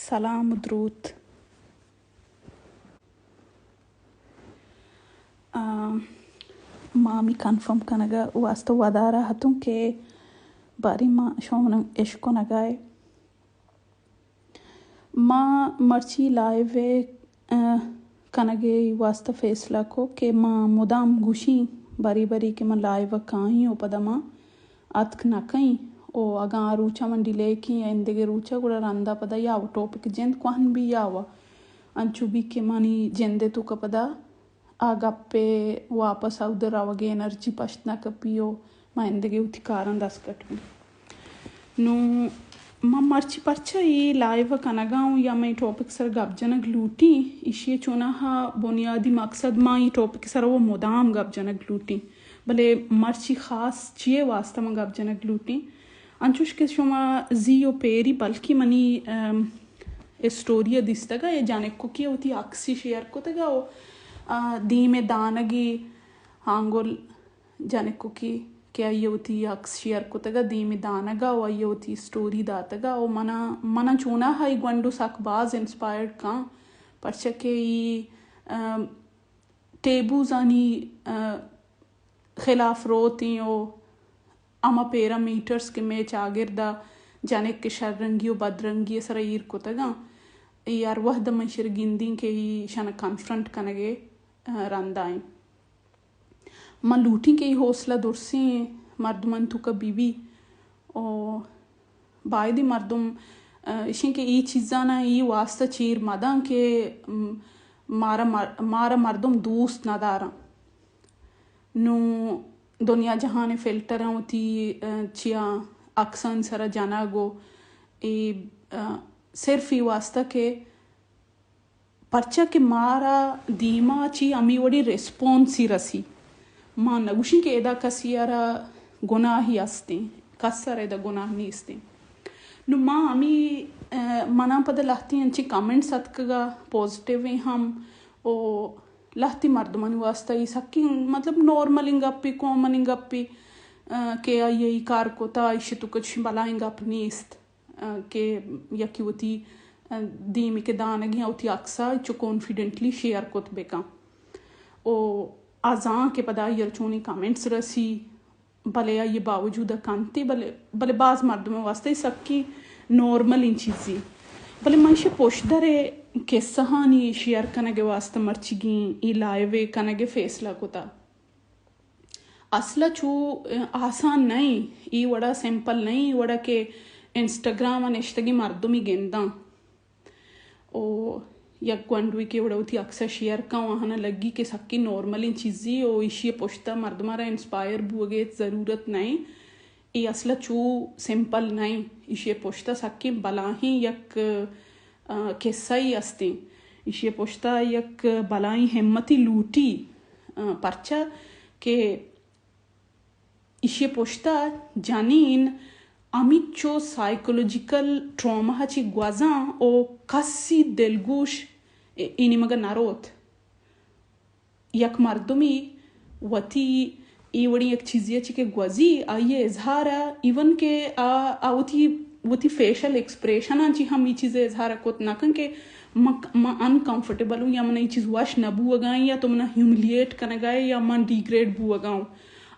سلام و دروت۔ آ، ما ہمے کنفرم کنگ ءِ واستہ ودار ءَ اتوں کہ باریں ما شما من اشکنگ ءَ اے۔ ما مرچی لائیو ءِ، آ، کنگ ءِ واستہ فیصلہ کو کہ ما مدام گوشیں بری بری کہ ما لائیو ءَ کائیں و پدا ما اتک نہ کئیں۔ و اگاں آ روچ ءَ من ڈیلے کیں یا ایندگہ روچ ءَ، گڑا رند ءَ پدا یا و ٹاپک جند کوہن بی یا و انچو بی کہ منی جند ءِ توکا پدا آ گپ ءِ واپس اود ءَ روگ ءِ انرجی پشت نہ کپی و ما ایندگہ وتی کاراں دست کٹ بیں۔ نوں من مرچی پرچا اے لائیو ءَ کنگ ءَ اوں یا من اے ٹاپک سر گپ جنگ لوٹیں، ایشی ءِ چوناہا بنیادی مقصد ما اے ٹاپک سر و مدام گپ جنگ لوٹیں، بلے مرچی خاص چیئے واستہ من گپ جنگ لوٹیں؟ انچوش کہ شما زی و پیری بلکیں منی، ام، اسٹوری ءَ دیستگ ءَ، اے جانکوکی ءَ وتی عکسی شیئر کتگ ءَ و، آ، دیم ءِ دانگی ہانگل جانکوکی کہ آئی ءَ وتی عکس شیئر کتگ ءَ دیم ءِ دانگ ءَ و آئی ءَ وتی اسٹوری داتگ ءَ و منا، منا چوناہا اے گونڈو سک باز انسپائرڈ کاں، پرچا کہ اے، ام، ٹیبوزانی، آ، خلاف روتیں و ہما پیرامیٹرز کہ مئے چاگرد ءَ جنک کہ شررنگی و بدرنگی ءِ سرا ایر کتگاں، اے ہر وہد ءَ من ایشرا گندیں کہ ایشانا کنفرنٹ کنگ ءِ، آ، رندا ایں۔ من لوٹیں کہ اے حوصلہ درسیں مردمانی توکا بہ بی و بایدیں مردم، آ، اشیں کہ اے چیزانا اے واستہ چیر مداں کہ، م، مارا مر-، مارا مردم دوست نداراں۔ نوں دنیا جہان ءِ فلٹراں وتی، آ، چیاں عکسانی سرا جنگ و اے، آ، صرف اے واستہ کہ پرچا کہ مارا دیما چی ہمے وڑیں ریسپانسی رسی۔ ما نگوشیں کہ ادا کسی ءَ را گناہی استیں، کس ءَ را ادا گناہ نیستیں۔ نوں ما ہمے، آ، منا پدا لہتیں انچیں کمنٹس اتکگا، پازیٹیویں ہم، و لہتیں مردمانی واستہ اے سکیں، مطلب، نارملیں گپے، کامنیں گپے، آ، کہ آئی ءَ اے کار کتا، ایشی توکا چشیں بلائیں گپ نیست۔ آ، کہ یکے وتی، آ، دیمی کہ دانگی آ وتی عکس ءَ چو کانفیڈنٹلی شیئر کت بکن۔ و آ زان کہ پدا آئی ءَ را چونیں کمنٹس رسی، بلے آئی ءِ باوجود ءَ کنتی، بلے، بلے باز مردماں واستہ اے سکیں نارملیں چیزے۔ بلے من ایشی پشدر ءِ قصہانی شیئر کنگ ءِ واستہ مرچیگیں اے لائیو ءِ کنگ ءِ فیصلہ کتا۔ اصل ءَ چو آسان نہ ایں، اے وڑا سمپل نہ ایں، اے وڑا کہ انسٹاگرام ءَ نشتگیں مردمے گنداں و یک گونڈوے کہ وڑا وتی عکس ءَ شیئر کن و آہانا لگی کہ سکیں نارملیں چیزے و ایشی ءِ پشت ءَ مردماں را انسپائر بوگ ءِ ضرورت نہ ایں۔ اے اصل ءَ چو سمپل نہ ایں، ایشی ءِ پشت ءَ سکیں بلاہیں یک، آ، قصہ ئے استیں۔ ایشی ءِ پشت ءَ یک بلاہیں ہمتے لوٹی، آ، پرچا کہ ایشی ءِ پشت ءَ جنین ہمینچو سائیکولوجیکل ٹراما ءَ چہ گوزاں و کسی دلگوش اے، اے نیمگ ءَ نہ روت۔ یک مردمے وتی اے وڑیں یک چیزے ءَ چہ کہ گوزی، آئی ءِ اظہار ءَ، ایون کہ آ، آ وتی، وتی فیشل ایکسپریشناں چہ ہم اے چیز ءِ اظہار ءَ کت نہ کن کہ من، من انکمفرٹیبل اوں یا من اے چیز وش نہ بوگا ایں یا تو منا ہیوملیٹ کنگا ئے یا من ڈیگریڈ بوگا اوں۔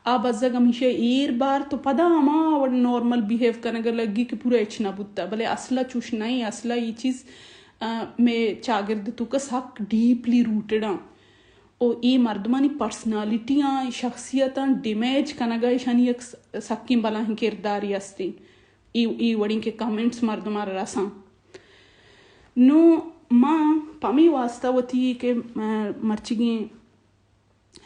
آ بزگ ہمیشہ ایر بارت و پدا ہما وڑ نارمل بیہیو کنگ ءَ لگی کہ پورا ہچ نہ بوتا، بلے اصل ءَ چوش نہ ایں، اصل ءَ اے چیز، آ، مئے چاگرد ءِ توکا سک ڈیپلی روٹڈ آں۔ و اے مردمانی پرسنالٹیاں، شخصیتاں ڈیمیج کنگ ءَ ایشانی یک س-، سکیں بلاہیں کردارے استیں۔ اے، اے وڑیں کہ کمنٹس مردماں را رساں۔ نوں ما پمے واسطہ وتی کہ، آ، مرچیگیں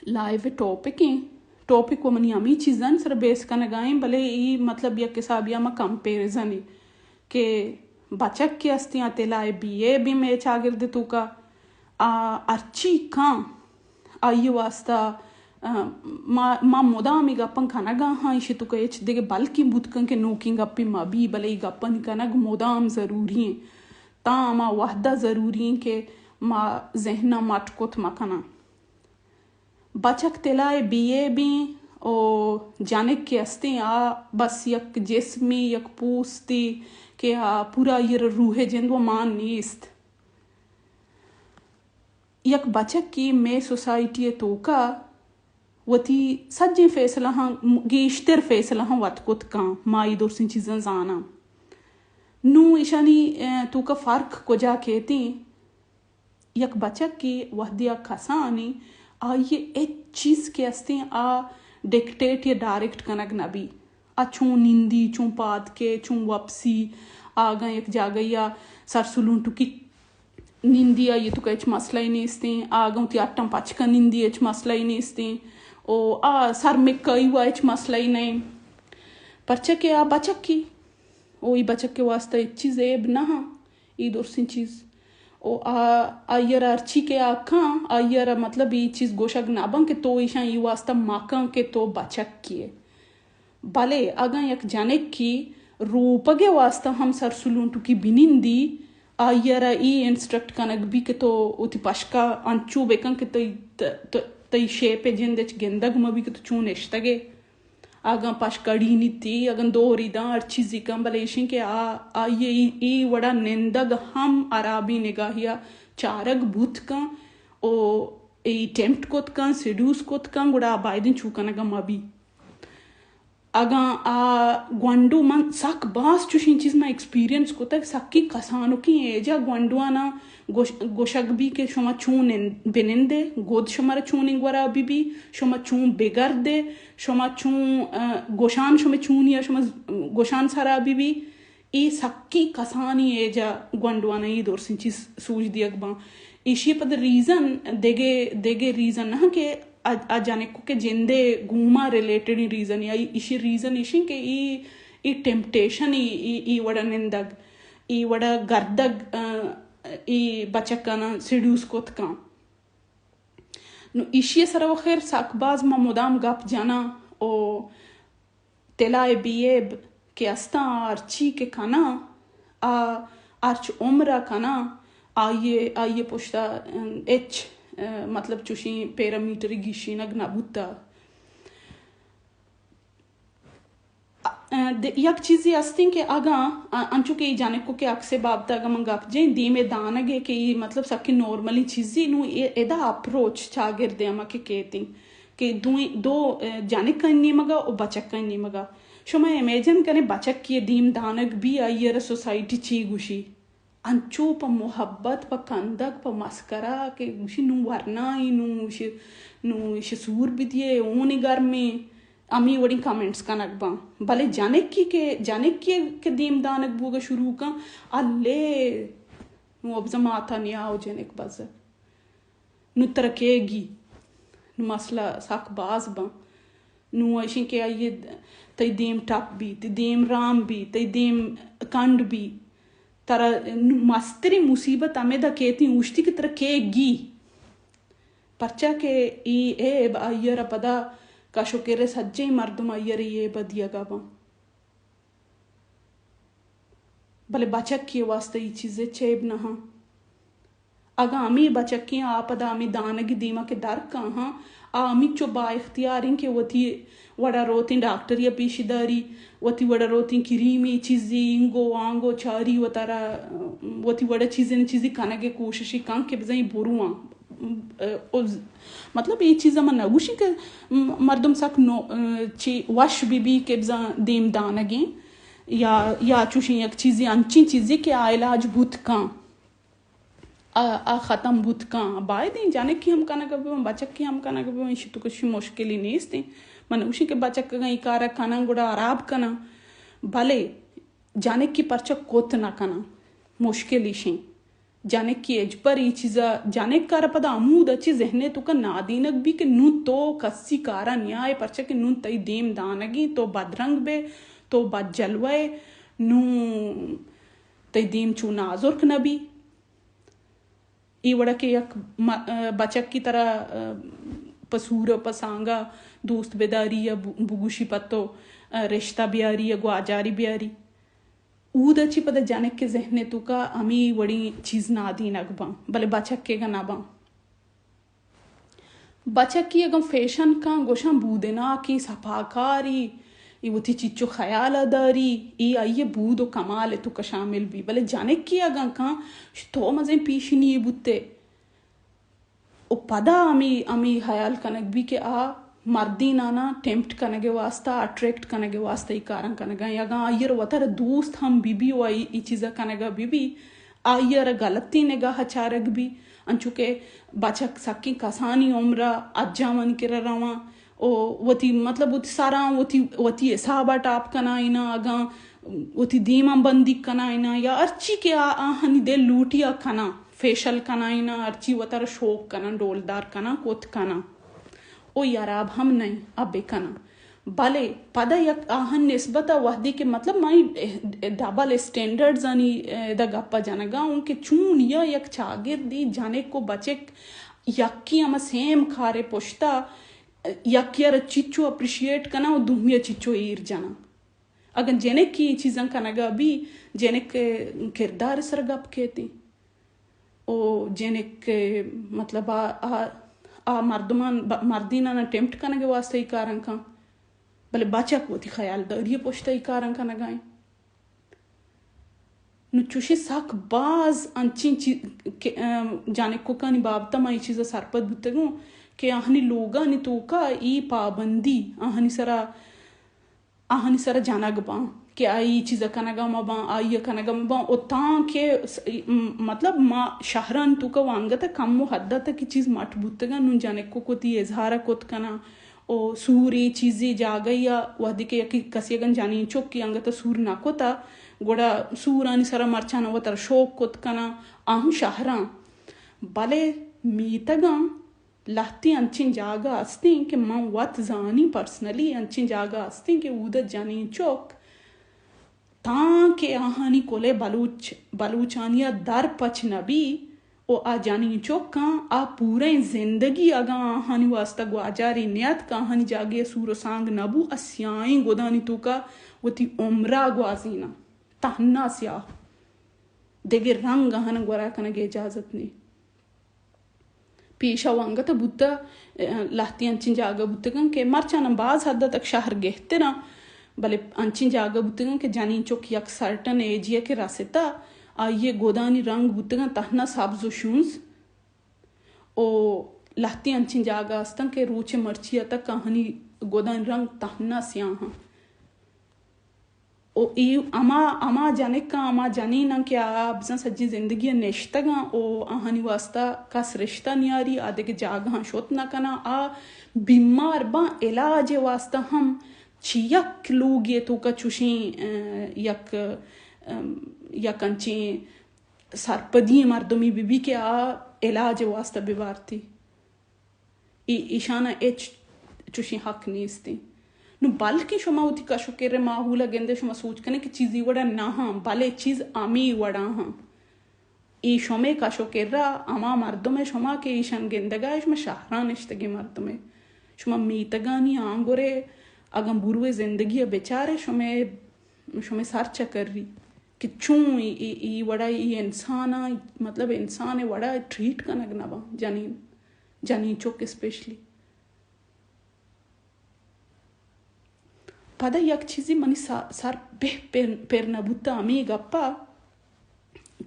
لائیو ٹاپک ایں، ٹاپک و منی ہمے چیزانی سر بیس کنگا ایں، بلے اے مطلب یک حسابے ءَ ما کمپیریزن ایں کہ بچک کہ استیں آ تلاہ ءِ بی اے بی مئے چاگرد ءِ توکا آ ہرچی کاں آئی ءِ واسطہ، آ، ما، ما مدام اے گپاں کنگا ہاں، ایشی ءِ توکا ہچ دگہ بلکیں بوت کن کہ نوکیں گپے مہ بی، بلے اے گپانی کنگ مدام ضروری ایں، تاں ہما وہدا ضروری ایں کہ ما ذہن ءَ مٹ کت مہ کناں۔ بچک تلاہ ءِ بی اے بیں و جنک کہ استیں آ بس یک جسمے، یک پوستے کہ آ پورا آئی ء را روح ء جند و مان نیست۔ یک بچکے مئے سوسائٹی ء توکا وتی سجیں فیصلہاں، گیشتر فیصلہاں وت کت کن، ما اے درسیں چیزاں زاناں۔ نوں ایشانی، ء، توکا فرق کجا کیتیں؟ یک بچکے وہدے آ کسانیں، آئی ء ہچ چیز کہ استیں آ ڈکٹیٹ یا ڈائریکٹ کنگ نہ بی۔ آ چون نندی، چون پاد کے، چون وپسی، آ اگاں یک جاگہے آ سر سلونٹکی نندی، آئی ء توکا ہچ مسئلہ ای نیستیں۔ آ اگاں وتی اٹاں پچ کن نندی، ہچ مسئلہ ای نیستیں۔ او آ سر مکائی وا ہچ مسئلہ ای نئیں۔ پرچا کہ آ بچکے، او ای بچک ء واسطہ ہچ چیز عیب نہ ہاں۔ ای درسیں چیز۔ او آ، آئی ء را ہرچی کہ آ کن، آئی ء را مطلب ای چیز گوشگ نہ بن کہ تو ایشاں ای واسطہ مکن کہ تو بچکے ئے۔ بلے اگاں یک جنکے روپگ ء واسطہ ہم سر سلونٹکی بنندی، آئی ء را ای انسٹرکٹ کنگ بی کہ تو وتی پشکا انچو بکن کہ تئی، ت-، ت-، تئی شیپ ء جند اچ گندگ مہ بی کہ تو چون نشتگ ئے۔ اگاں پشک اڑینیتی، اگاں دوری داں، ہر چیزی کن، بلے ایشیں کہ آ، آئی ء ای، ای وڑا نندگ ہم ہرابیں نگاہیا چارگ بوت کن او ای ٹیمپٹ کت کن، سیڈیوس کت کن، گڑا آ بایدیں چو کنگا مہ بی۔ اگاں آ گونڈو، من سک باز چوشیں چیز من ایکسپیرینس کتگ، سکی کسانکیں ایجا گونڈوانا گوش-، گوشگ بی کہ شما چون نند-، بنندے، گد شمارا چونیں گورا بی بی، شما چون بگردے، شما چون، ء، گوشان شما چونی ء شما ز-، گوشان سرا بی بی، اے سکی کسانی ایجا گونڈوانا اے درسیں چیز سوج دیگ باں۔ ایشی پد ریزن دگے، دگے ریزن نہ کہ ا، ا جنکو کہ جندے گوما ریلیٹڈیں ریزن یا ایشی ریزن ایشیں کہ اے، اے ٹیمپٹیشن ای، اے، اے وڑا نندگ، اے وڑا گردگ، ء، اے بچکانا سیڈیوس کت کن۔ نو ایشی ء سرا و خیر سک باز ما مدام گپ جناں او تلاہ ء بے عیب کہ استاں، آ ہرچی کہ کناں، آ ہرچ عمر ء کناں، آئی ء، آئی ء پشت ء ہچ، ء، مطلب چوشیں پیرامیٹر گیشینگ نہ بوتگ۔ ء، د-، یک چیزے استیں کہ اگاں، ا-، انچو کہ اے جنکو کہ عکس ء بابت ء اگاں من گپ جیں، دیم ء دانگ ء کہ اے مطلب سکیں نارملیں چیزے، نوں اے، ادا اپروچ چاگرد ء ہما کہ کیتیں کہ دوئیں، دو، ء، جنکانی نیمگ ء و بچکانی نیمگ ء۔ شما امیجن کنے بچکے ء دیم دانگ بی، آئی ء را سوسائٹی چی گوشی؟ انچو پہ محبت، پہ کندگ، پہ مسکرا کہ گوشی نوں ورنائیں، نوں ایش، نوں ایش سور بدیے، اونی گرمیں، ہمے وڑیں کمنٹس کنگ باں۔ بلے جنکی کہ، جنکی کہ دیم دانگ بوگا شروع کن، الے، نوں ابزا ماتا نیا و جنک بزگ۔ نوں ترا کیگی؟ نوں مسئلہ سک باز باں۔ نوں ایشیں کہ آئی ء تئی دیم ٹپ بی، تئی دیم رام بی، تئی دیم کنڈ بی۔ ترا نوں مستریں مصیبت ہمیدا کیتیں اوشتی کہ ترا کیگی۔ پرچا کہ ای عیب آئی ء را پدا کش و کر ء سجیں مردم آئی ء را ای عیب ء دیگا باں۔ بلے بچکے ء واستہ اے چیز ہچ عیب نہ ہاں۔ اگاں ہمے بچکیں آ پدا ہمے دانگی دیما کہ در کاہاں، آ ہمینچو با اختیار انت کہ وتی وڑا روتیں ڈاکٹریا پیش داری، وتی وڑا روتیں کریمی چیزی انگو آنگو چاری وتارا، وتی وڑا چیزے نہ چیزے کنگ ء کوششی کن کہ بزاں اے برواں۔ ء، او ز-، مطلب، اے چیزا من نہ گوشیں کہ م-، مردم سک نو-، ء، چی وش بہ بی کہ بزاں دیم دانگیں یا، یا چوشیں یک چیزے، انچیں چیزے کہ آ علاج بوت کن، آ، آ ختم بوت کن۔ باید ایں جنکی ہم کنگ بہ بن، بچکی ہم کنگ بہ بن، ایشی تو کشی مشکلی نیست ایں۔ من نہ گوشیں کہ بچک اگاں اے کارا کنن گڑا حراب کنن، بلے جنکی پرچا کت نہ کنن، مشکل ایشیں۔ جنک کہ ہچبر اے چیزا، جنک ء را پدا ہمودا چہ ذہن ء توکا نادینگ بی کہ نوں تو کسی کارا نیائے، پرچا کہ نوں تئی دیم دانگیں، تو بدرنگ بئے، تو بد جلوہ ئے، نوں تئی دیم چو نازرک نہ بی۔ اے وڑا کہ یک م-، ء، بچکی ترا، ء، پہ سور ء پہ سانگا دوست بداری یا بو-، بگوشی پہ تو، ء، رشتہ بیاری یا گواجاری بیاری۔ اود ء چہ پدا جنک ء ذہن ء توکا ہمے وڑیں چیز نادینگ باں، بلے بچکیگ ء نہ باں۔ بچکی اگاں فیشن کن، گوشاں بودناکیں، سپاکاری، اے وتی چیچو خیال ءَ داری، اے آئی ءِ بود و کمال ءِ توکا شامل بی۔ بلے جنکے اگاں کاں، تو مزیں پیشنی یے بوتے۔ و پدا ہمے، ہمے خیال کنگ بی کہ آ مردینانا ٹیمپٹ کنگ ءِ واسطہ، اٹریکٹ کنگ ءِ واسطہ اے کاراں کنگا۔ اگاں آئی ءَ را وتارا دوست ہم بی بی و آئی اے چیزا کنگا بی بی، آئی ءَ را غلطیں نگاہ ءَ چارگ بی، انچو کہ بچک سکیں کسانی عمر ءَ اجاں من کرا رواں، و وتی، مطلب، وتی سراں، وتی، وتی حساب ءَ ٹاپ کنائیناں، اگاں وتی دیماں بندیگ کنائیناں، یا ہرچی کہ آ، آہانی دل لوٹی آ کناں، فیشل کنائیناں، ہرچی وتارا شوق کناں، ڈولدار کناں، کت کناں۔ او یراب ہم نئیں، آ بکناں۔ بلے پدا یک آہن نسبت ءَ وہدے کہ، مطلب، منی ڈبل اسٹینڈرڈز آنی ادا گپ ءَ جنگا اوں کہ چون یا یک چاگردے، جنک و بچک یکیں ہما سیم کارے پشتا یکے ءَ را چچو اپریشیٹ کناں و دومی ءَ چچو ایر جناں۔ اگاں جنک اے چیزاں کنگا بی، جنک ءِ کردار ءِ سر گپ کیتیں۔ او جنک ءِ، مطلب، آ، آ، آ مردمان، ب-، مردینانا ٹیمپٹ کنگ ءِ واسطہ اے کاراں کن، بلے بچک وتی خیالداری ءِ پشت ءَ اے کاراں کنگا ایں۔ نوں چوشیں سک باز انچیں چی-، کہ، ام، جانکوکانی بابت ءَ ما اے چیز ءَ سرپد بوتگوں کہ آہانی لوگانی توکا اے پابندی آہانی سرا، آہانی سرا جنگ باں کہ آئی اے چیز ءَ کنگا مہ باں، آئی ءَ کنگا مہ باں۔ و تاں کہ س-، م-، مطلب، ما شہرانی توکا و انگت ءَ کم و حد ءَ تک اے چیز مٹ بوتگاں، نوں جنکوک وتی اظہار ءَ کت کناں۔ و سور اے چیزے جاگہے ءَ وہدے کہ یکے کسے اگاں جنین چکے انگت ءَ سور نہ کتہ، گڑا سورانی سرا مرچاں وتارا شوق کت کناں، آ ہم شہراں۔ بلے میتگاں لہتیں انچیں جاگہ استیں کہ من وت زانی، پرسنلی انچیں جاگہ استیں کہ اود ءَ جنین چک تاں کہ آہانی کل ءَ بلوچ، بلوچانی ءَ در پچ نہ بی، و آ جنین چکاں آ پورئیں زندگی اگاں آہانی واسطہ گواجارے نیاتک، آہانی جاگہے ءَ سور و سانگ نبو، آ سیاہیں گدانی توکا وتی عمرا گوازیناں، تہنا سیاہ، دگہ رنگ آہاناں گورا کنگ ءِ اجازت نے۔ پیشا و انگت بوتہ، لہتیں انچیں جاگہ بوتگاں کہ مرچاں باز حد تک شہر گہتراں، بلے انچیں جاگہ بوتگاں کہ جنین چک یک سرٹن ایجے ءَ کہ رستہ، آئی ءِ گدانی رنگ بوتگاں تہنا سبز و شونز۔ و لہتیں انچیں جاگہ استاں کہ روچ مرچی ءَ تک آہانی گدانی رنگ تہنا سیاہاں۔ و اے ہما، ہما جنکاں، ہما جنیناں کہ آ بزاں سجیں زندگی ءَ نشتگاں و آہانی واسطہ کس رشتہ نیاری، آ دگہ جاگہاں شت نہ کناں، آ بیمار باں، علاج ءِ واسطہ ہم چہ یک لوگے ءِ توکا چوشیں، ا، یک، ا، یک انچیں سرپدیں مردمے بہ بی کہ آ علاج ءِ واسطہ بہ بارتی۔ اے، ایشاناں ہچ چوشیں حق نیستیں۔ نوں بلکیں شما وتی کش و کر ءِ ماحول ءَ گندے، شما سوچ کنے کہ چیزی وڑا نہ ہاں، بلے چیز ہمے وڑا ہاں۔ اے شمے کش و کر ءَ ہما مردم ءَ شما کہ ایشان گندگا ءَ، شما شہراں نشتگیں مردم ءَ، شما میتگانی آنگر ءَ اگاں بروے زندگی ءَ بچارے، شمے، شمے سر چکری کہ چون اے، اے، اے وڑا اے انسان ءَ، مطلب، انسان ءِ وڑا ٹریٹ کنگ نہ باں جنین۔ جنین چک اسپیشلی۔ پدا یک چیزے منی سا-، سر بہ پر، پر نہ بوتہ ہمے گپا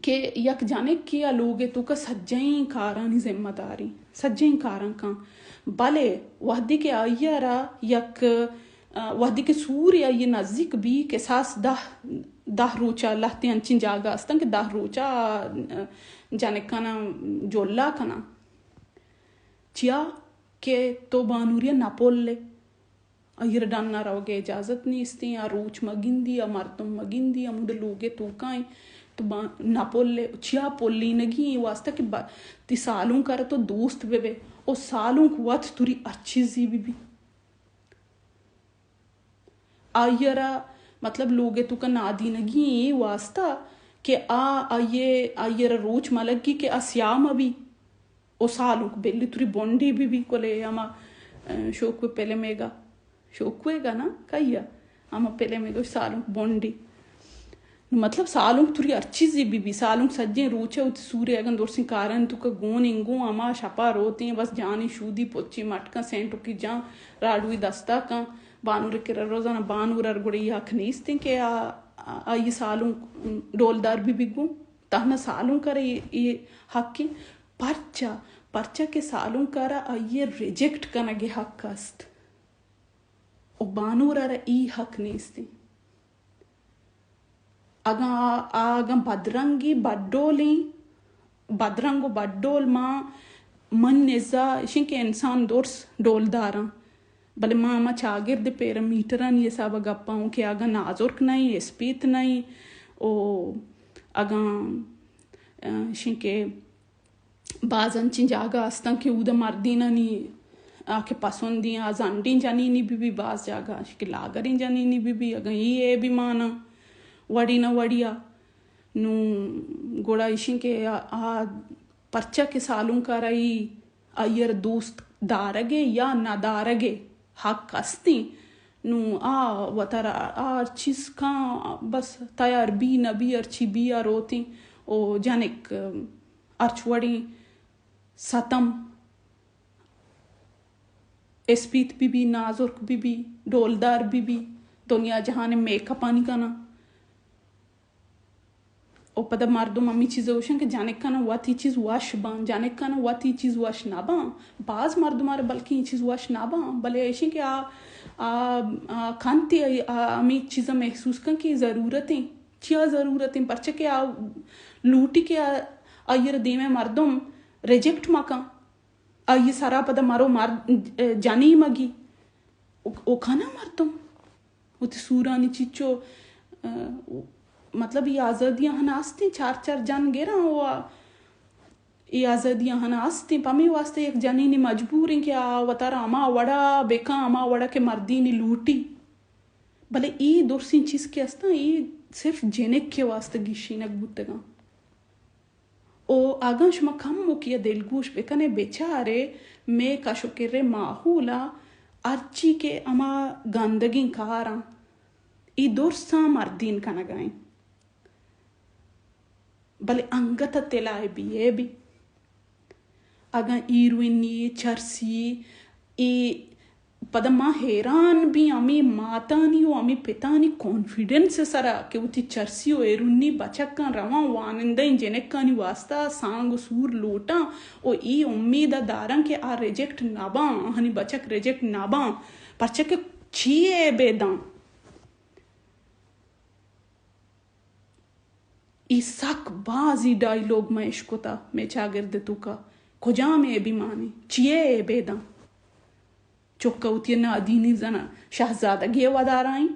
کہ یک جنکے آ لوگ ءِ توکا سجہیں کارانی ذمہ داری، سجہیں کاراں کن، بلے وہدے کہ آئی ءَ را یک، ا، وہدے کہ سور آئی ءِ نزیک بی، کساس دہ، دہ روچا، لہتیں انچیں جاگہ استن کہ دہ روچا، ا، جنکاناں جلا کناں۔ چیا کہ تو بانوری ءَ نہ پل ئے، آئی ءَ را ڈن ءَ روگ ءِ اجازت نیستیں، آ روچ مہ گندی، آ مردم مہ گندی، ہمود ءَ لوگ ءِ توکا ایں، تو با-، نہ پل ئے۔ چیا پلینگی؟ اے واسطہ کہ با-، تئی سالونک ءَ را تو دوست بہ بئے، او سالونک وت توری ہر چیزے بہ بی۔ آئی ءَ را، مطلب، لوگ ءِ توکا نادینگی ایں اے واسطہ کہ آ، آئی ءَ، آئی ءَ را روچ مہ لگی کہ آ سیاہ مہ بی۔ او سالونک بلی توری بونڈی بہ بی کلے ہما، ا، شوکوے پلم ءِ گا، شوکوے گا نا، کئی ءَ؟ ہما پلم ءِ گا سالونک بونڈی۔ نو مطلب سالونک توری ہر چیزے بہ بی، سالونک سجیں روچ ءَ وتی سورے اگن درسیں کارانی توکا گون انگو ہما شپا روتیں، بس جانی شودی پچیں مٹکاں سینٹوکی جان راڈوی دستا کن، بانور ءِ کرا روزانہ بانور ءَ گڑا اے حق نیست ایں کہ آ، آ، آئی سالونک ڈولدار بہ بی گوں۔ تہنا سالونک ءَ را اے، اے حق ایں۔ پرچا؟ پرچا کہ سالونک ءَ را آئی ءِ ریجیکٹ کنگ ءِ حق است۔ و بانور ءَ را اے حق نیست ایں۔ اگاں آ، آ اگاں بدرنگی بڈولیں، بدرنگ و بڈول ما، من نزا اشیں کہ انسان درس ڈولداراں، بلے ما ہما چاگرد پیرامیٹرانی حساب ءَ گپاں کہ اگاں نازرک نہ ایں، اسپیت نہ ایں، او اگاں، اشیں کہ باز انچیں جاگہ استاں کہ اودا مردینانی آ کہ پسندیں آ زنڈیں جنینی بہ بی، باز جاگہ اش کہ لاگریں جنینی بہ بی، اگاں اے عیبی ماناں وڑی نہ وڑیا، نوں گڑا اشیں کہ آ، آ پرچا کہ سالونک ءَ را اے آئی ءَ را دوست دارگ ءِ یا نہ دارگ ءِ حق استیں، نوں آ وتارا آ ہر چیز کاں بس تیار بی نہ بی ہرچی بی آ روتیں او جنک ہرچ وڑیں ستم، اسپیت بہ بی، نازرک بہ بی، ڈولدار بہ بی، دنیا جہان ءِ میک اپانی کناں۔ او پدا مردم ہمے چیز ءَ گوشن کہ جنکاں وت اے چیز وش باں، جنکاں وت اے چیز وش نہ باں۔ باز مردم ءَ را بلکیں اے چیز وش نہ باں، بلے ایشیں کہ آ، آ، آ کنت، آ ہمے چیز ءَ محسوس کن کہ ضرورت ایں۔ چیا ضرورت ایں؟ پرچا کہ آ لوٹی کہ آ، آئی ءَ را دیم ءِ مردم ریجیکٹ مہ کن۔ آئی ءِ سرا پدا مرو مر-، جنی مگی۔ او، او کناں مردم۔ وتی سورانی چیچو، ا، مطلب، اے آزادیاں ہنا استیں، چار چار جن گراں و اے آزادیاں ہنا استیں۔ پمے واسطہ یک جنینے مجبور ایں کہ آ وتارا ہما وڑا بکاں، ہما وڑا کہ مردینے لوٹی۔ بلے اے درسیں چیز کہ استاں، اے صرف جنک ءِ واسطہ گیشینگ بوتگاں۔ او اگاں شما کموکے ءَ دلگوش بکن ئے، بچار ئے، مئے کش ءُ کر ءِ ماحول ءَ ہرچی کہ ہما گندگیں کاراں، اے درساں مردین کنگ ءَ ایں۔ بلے انگت ءَ تلاہ ءِ بی عیبی۔ اگاں ہیروئنی، چرسی، اے پدا ما حیران بیں ہمے ماتانی و ہمے پتانی کانفیڈنس ءِ سرا کہ وتی چرسی و ہیرونی بچکاں رواں وانندہیں جنکانی واسطہ سانگ و سور لوٹاں و اے امید ءَ داراں کہ آ ریجیکٹ نہ باں، آہانی بچک ریجیکٹ نہ باں، پرچا کہ چی عیبے داں۔ اے سک باز اے ڈائیلوگ من اشکتا مئے چاگرد ءِ توکا۔ کجام عیبی مانے؟ چیئے عیبے داں؟ چکا وتی نادینی زنا شہزادگی ءِ ودارائیں۔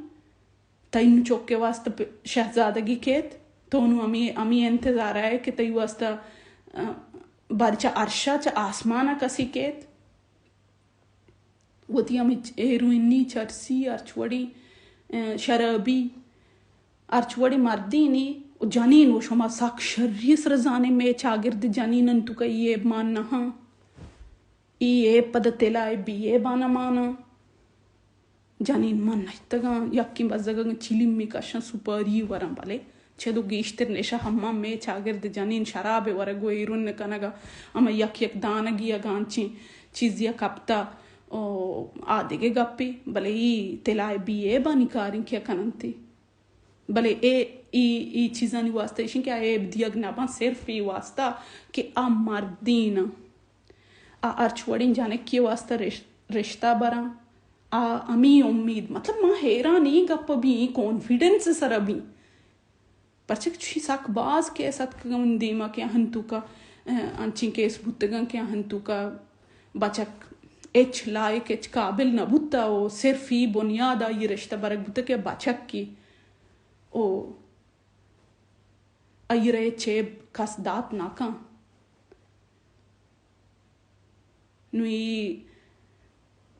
تئی نوں چک ءِ واسطہ پ-، شہزادگی کیت؟ تو نوں ہمے، ہمے انتظار ءَ ئے کہ تئی واسطہ، ا، بارے چہ عرشا چہ آسمانا کسے کیت؟ وتی ہمے چ-، ہیروئنی، چرسی، ہرچ وڑیں، ا، شرابی، ہرچ وڑیں مردینے و جنین و شما سک شری ءِ سرا زانے، مئے چاگرد جنینانی توکا اے عیب مان نہ آں۔ اے عیب پدا تلاہ ءِ بی عیبانا ماناں۔ جنین من نشتگاں، یکیں بزگ اگاں چلیمی کشاں سپاری وراں، بلے چد و گیشتر نشہ ہما مئے چاگرد جنین شراب ورگ و ہیرون کنگا، ہما یک یک دانگی اگاں انچیں چیزی ءَ کپتا، او، آ دگہ گپے، بلے اے تلاہ ءِ بی عیبانی کاریں کہ کننتی۔ بلے اے، اے، اے چیزانی واسطہ ایشیں کہ آ عیب دیگ نہ باں، صرف اے واسطہ کہ آ مردین آ ہرچ وڑیں جنکی واسطہ رش-، رشتہ براں۔ آ ہمے امید، مطلب، ما حیران اے گپ بیں، اے کانفیڈنس سرا بیں۔ پرچہ کہ چوشیں سک باز کیس اتکگاں من دیما کہ آہن توکا، ا، انچیں کیس بوتگاں کہ آہن توکا بچک ہچ لائق، ہچ قابل نہ بوتا و صرف اے بنیاد آئی رشتہ برگ بوتا کہ بچکی او آئی را ہچ عیب کس دات نہ کن۔ نوں اے،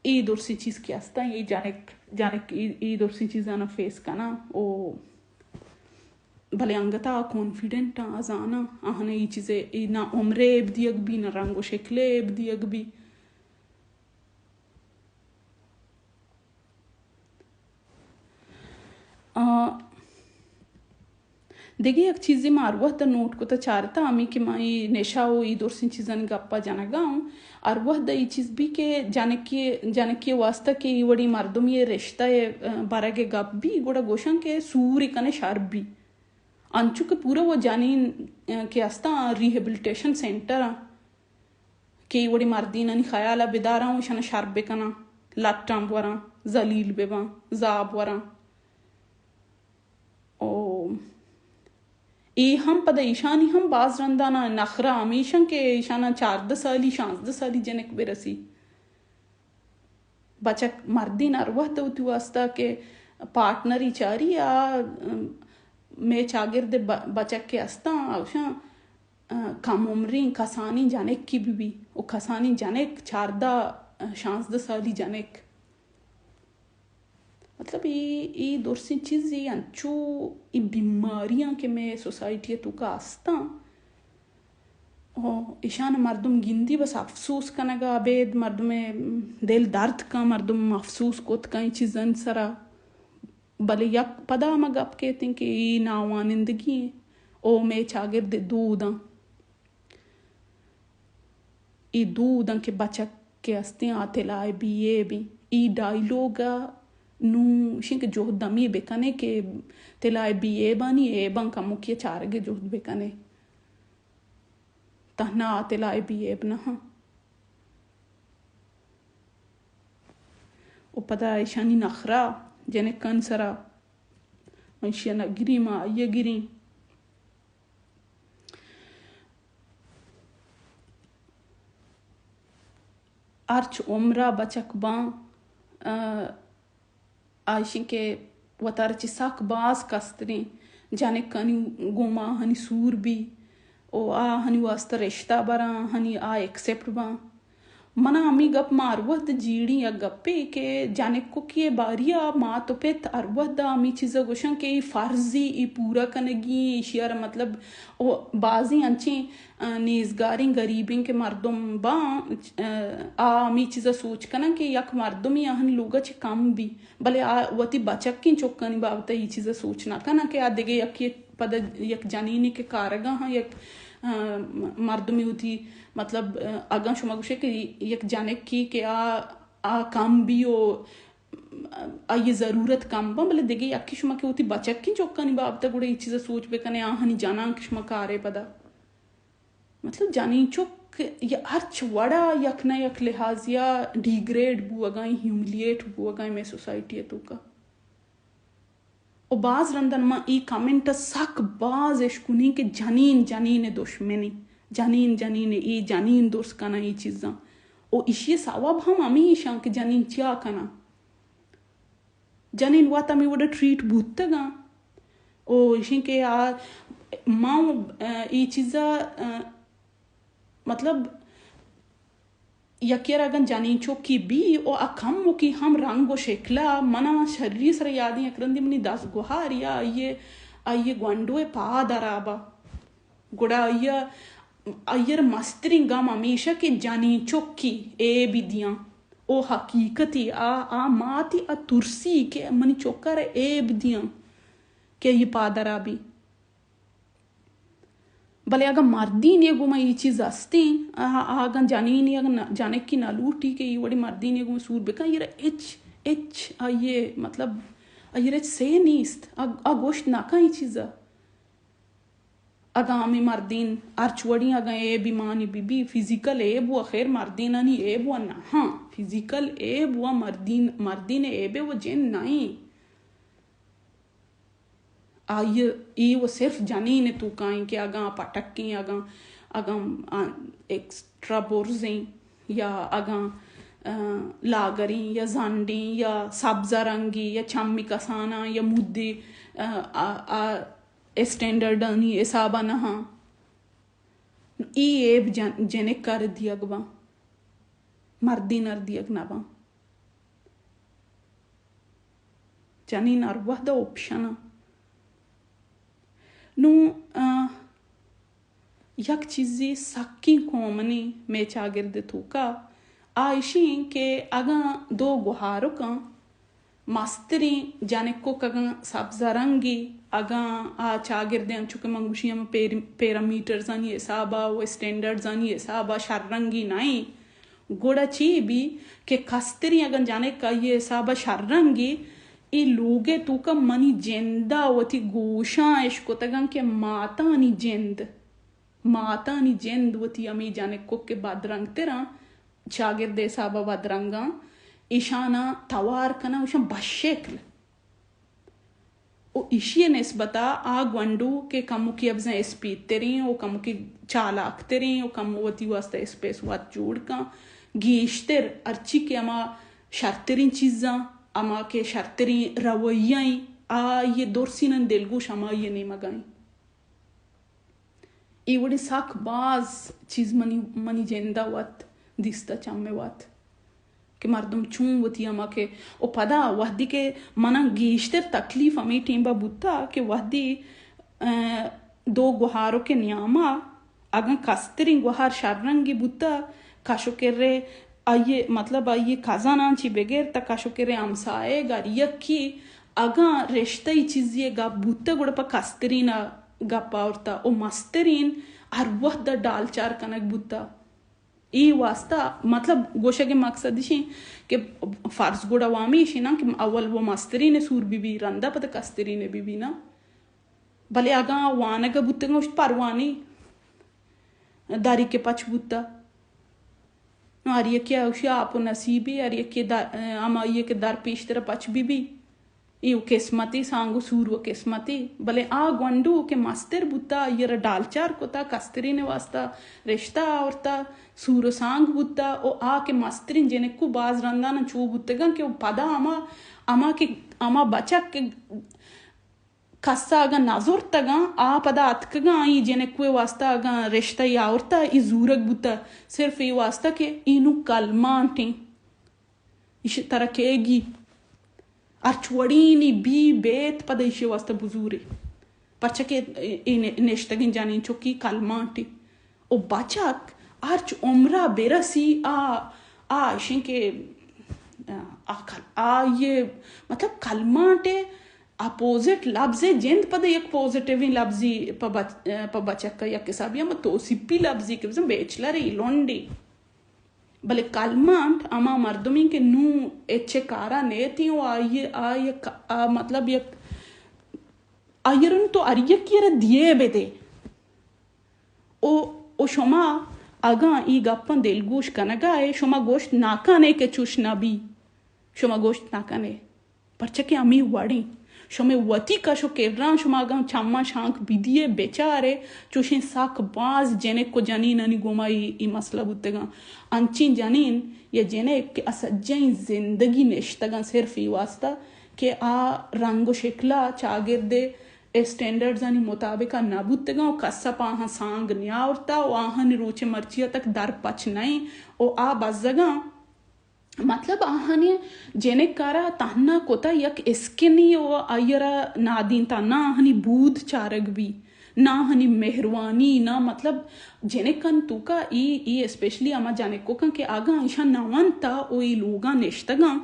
اے درسیں چیز کہ استاں، اے جنک، جنک اے، اے درسیں چیزانا فیس کناں او بلے انگتا آ کانفیڈنٹ آں، آ زاناں، آہاں اے چیزے، اے نہ عمرے عیب دیگ بی، نہ رنگ و شکلے عیب دیگ بی۔ آ، دگہ یک چیزے ما ہر وہد ء نوٹ کتہ چارتہ، ہمے کہ ما اے نشہ و اے درسیں چیزانی گپا جنگا اوں، ہر وہد ء اے چیز بی کہ جنکے، جنکے واسطہ کہ اے وڑیں مردمے ء رشتہ ء برگ ء گپ بی، گڑا گوشاں کہ سورے کنے شر بی۔ انچو کہ پورا و جنین، ء، کہ استاں ریہیبلیٹیشن سینٹر آں کہ اے وڑیں مردینانی خیال ء بداراں و اشانا شر بکناں، لٹاں بوراں، ذلیل بباں، زاب وراں۔ او اے ہم پدا ایشانی ہم باز رندانا نخرہ ہمیشن کہ ایشانا چاردہ سالی، شانزدہ سالی جنک برسی۔ بچک مردین ہر وہد وتی واسطہ کہ پارٹنری چاری آ، ام، مے چاگرد ب-، بچک کہ استاں، اوشاں، ا، کم عمریں کسانیں جنکی بی بی و کسانیں جنک چاردہ، شانزدہ سالی جنک۔ مطلب، اے، اے درسیں چیزے انچو اے بیماریاں کہ مئے سوسائٹی ء توکا استاں، او ایشان مردم گندی بس افسوس کنگا ابید مردم دل درد کن، مردم افسوس کت کن اے چیزانی سرا۔ بلے یک پدا ہما گپ کیتیں کہ اے ناوانندگی ایں او مئے چاگرد دوداں۔ اے دوداں کہ بچک کہ استیں آ تلائے بی ایب ایں۔ اے ڈائیلوگ ء نوں اشیں کہ جہد ہمے بکنے کہ تلائے بی ایبانی ایباں کموکی ء چارگ ء جہد بکنے۔ تہنا آ تلائے بی ایب نہ ہاں۔ و پدا ایشانی نخرہ جنکانی سرا، من اشی ء نہ گریں، ما آئی ء گریں۔ ہرچ عمرا بچک باں، ا، آ ایشیں کہ وتارا چہ سک باز کستریں جنکانی گوما آہانی سور بی و آہانی واسطہ رشتہ براں، آہانی آ ایکسپٹ باں۔ منا ہمے گپ ما ہر وہد جیڑیں یک گپے کہ جنککی ء باریا مات و پت ہر وہد ء ہمے چیزا گوشاں کہ اے فرضی، اے پورا کنگی ایں، ایشی ء را مطلب، او بازیں انچیں، ا، نیزگاریں گریبیں کہ مردم باں، ا، آ ہمے چیزا سوچ کناں کہ یک مردمے آہانی لوگا چہ کم بی، بلے آ وتی بچکیں چکانی بابت ء اے چیزا سوچ نہ کناں کہ آ دگہ یکے پدا یک جنینے کہ کارگا ہاں، یک، ا، مردمے وتی، مطلب، ا، اگاں شما گوشے کہ یک جنکے کہ آ، آ کم بی و آئی ضرورت کم باں، بلے دگہ یکے شما کہ وتی بچکیں چکانی بابت ء گڑا اے چیزا سوچ بکنے، آہانی جناں کہ شما کارے پدا۔ مطلب جنین چک یا ہرچ وڑا یک نہ یک لحاظیا ڈیگریڈ بوگا ایں، ہیوملیٹ بوگا ایں مئے سوسائٹی ء توکا۔ و باز رندن من اے کمنٹ ء سک باز اشکنیں کہ جنین جنین ء دشمنیں، جنین جنین ء، اے جنین درس کناں اے چیزاں۔ و اشی ء سوب ہم ہمیشاں کہ جنین چیا کناں۔ جنین وت ہمے وڑا ٹریٹ بوتگاں۔ و اشیں کہ آ، ما، ا، اے چیزا، ا، مطلب، یکے ء را اگاں جنین چکی بی و آ کموکی ہم رنگ و شکل ء، منا شری سر یادیں یک رندی منی دزگوہار یا آئی ء، آئی ء گونڈو ء پاد ہراب ء۔ گڑا آئی ء، آئی ء را مستریں گم ہمیشہ کہ جنین چکی ایب دیاں۔ او حقیقتی آ، آ ماتی آ ترسی کہ منی چک ء را ایب دیاں کہ آئی ء پاد ہرابی۔ بلے اگاں مردینے گوما اے چیز استیں، آ، آ اگاں جنینے، اگاں نہ، جنکی نہ لوٹی کہ اے وڑیں مردینے گوما سور بکن، آئی را ہچ، ہچ، آئی ء، مطلب، آئی را ہچ سے نیست۔ آ، آ گوشت نہ کن اے چیزا۔ اگاں ہمے مردین ہرچ وڑیں اگاں ایب ایمانی بی بی، فزیکل ایب و خیر مردینانی ایب و نہ ہاں، فزیکل ایب و مردین، مردین ایب و جن نہ ایں۔ آئی ء اے و صرف جنین ء توکا ایں کہ اگاں پٹکیں، اگاں، اگاں، آ، ایکسٹرا برزیں یا اگاں، آ، لاگریں یا زنڈیں یا سبز رنگی یا چمی کساناں یا مدے، آ، آ، آ، اسٹینڈرڈانی حسابا نہ ہاں۔ اے ایب جن-، جنک ء دیگ باں، مردین ء دیگ نہ باں۔ جنین ہر وہد ء آپشن ء۔ نوں، آ، یک چیزے سکیں کامنیں مئے چاگرد ء توکا آ اشیں کہ اگاں دو گوہارکاں مستریں جنکک اگاں سبز رنگی، اگاں آ چاگردے انچو کہ من گوشی ہم پیر-، پیرامیٹرزانی حسابا و اسٹینڈرڈزانی حسابا شر رنگی نہ ایں، گڑا چی بی کہ کستریں اگاں جنک آئی حسابا شر رنگی، اے لوگے توکا منی جندا وتی گوشاں اشکتگاں کہ ماتانی جند، ماتانی جند وتی ہمے جنکک کہ بدرنگ تراں، چاگرد حسابا بدرنگاں، ایشاناں توار کناں، ایشاں بشکل۔ و ایشی نسبتا آ گونڈو کہ کموکی ابزاں اسپیتریں و کموکی چالاکتریں و کمو وتی واسطہ اسپیس وت جوڑ کن، گیشتر ہرچی کہ ہما شرتریں چیزاں، ہما کہ شرتریں رویہ ایں، آئی درسینن دلگوش ہمائی نیمگا ایں۔ اے وڑیں سک باز چیز منی، منی جندا وت دیستا چمے وت کہ مردم چون وتی ہما کہ، و پدا وہدی کہ منا گیشتر تکلیف ہمے ٹیمبا بوتا کہ وہدی، اه، دو گوہارک نیاما اگاں کستریں گوہار شر رنگی بوتا، کش و کرے آئی، مطلب، آئی کزاناں چی بگر تا کش و کرے ہمسائگ ہر یکی اگاں رشتہ ای چیزی گپ بوتا، گڑا پہ کسترین گپ آورتا و مسترین ہر وہد ڈالچار کنگ بوتا۔ اے واسطہ، مطلب، گوشگ مقصد اشیں کہ فرض گڑا وامی اشی نا کہ اول و مسترین سور بی بی، رندا پتہ کسترین بی بی نا۔ بلے اگاں وانگ بوتگاں، اشت پروانی داری کہ پچ بوتا۔ ہر یکے اوشی آپ و نصیبی، ہر یکے در، ہمائی کہ در پیشتر پچ بی بی۔ اے و قسمتی، سانگ و سور و قسمتی۔ بلے آ گونڈو کہ مستر بوتا، آئی را ڈالچار کتا، کسترین واسطہ رشتہ آورتا، سور و سانگ بوتا، و آ کہ مسترین جنکو باز رندان چو بوتگن کہ پدا ہما، ہما کہ، ہما بچک کہ کسا اگاں نزرتگاں، آ پدا اتکگاں، ای جنکوے واسطہ اگاں رشتہ ای آورتا، ای زورگ بوتا، صرف ای واسطہ کہ اینو کلمانٹیں۔ ایش ترا کیگی ہرچ وڑینی بی بیت، پدا ایشی واسطہ بزورے۔ پرچہ کہ اے، اے نشتگیں جنین چکی کلمانٹی۔ و بچک ہرچ عمرا برسی، آ، آ اشیں کہ، آ کل-، آ یہ، مطلب، کلمانٹے اپوزٹ لبزے جند پدا یک پوزیٹیویں لبزی پہ بچ-، پہ بچک یک حسابی ہم توسیپی لبزی کہ بزن بیچلر ای لونڈی۔ بلے کلمانٹ ہما مردمیں کہ نوں اچے کارا نیتیں و آئی، آئی ک-، آ مطلب یک، آئی را نوں تو ہر یکی را دیے بدے۔ او، او شما اگاں ای گپاں دلگوش کنگا ئے، شما گوشت نہ کنے کہ چوش نہ بی۔ شما گوشت نہ کنے۔ پرچہ کہ ہمے وڑیں۔ شمے وتی کش و کران شما اگاں چماں شانک بدیے بچارے، چوشیں سک باز جنک و جنینانی گوما ای، ای مسئلہ بوتگاں۔ انچیں جنین یا جنک کہ آ سجہیں زندگی نشتگاں صرف ای واسطہ کہ آ رنگ و شکلا چاگردے اسٹینڈرڈزانی مطابقا نہ بوتگاں و کسا پہ آہاں سانگ نیاورتا و آہانی روچ مرچیا تک در پچ نئیں و آ بزگاں۔ مطلب، آہانی جنک کارا تہنا کتا یک اسکنی و آئیرا نادینتا، نہ آہانی بود چارگ بی، نہ آہانی مہروانی، نہ، مطلب، جنکان توکا ای، ای اسپیشلی ہما جنکوکاں کہ اگاں ایشاں نہ ونتا و ای لوگاں نشتگاں،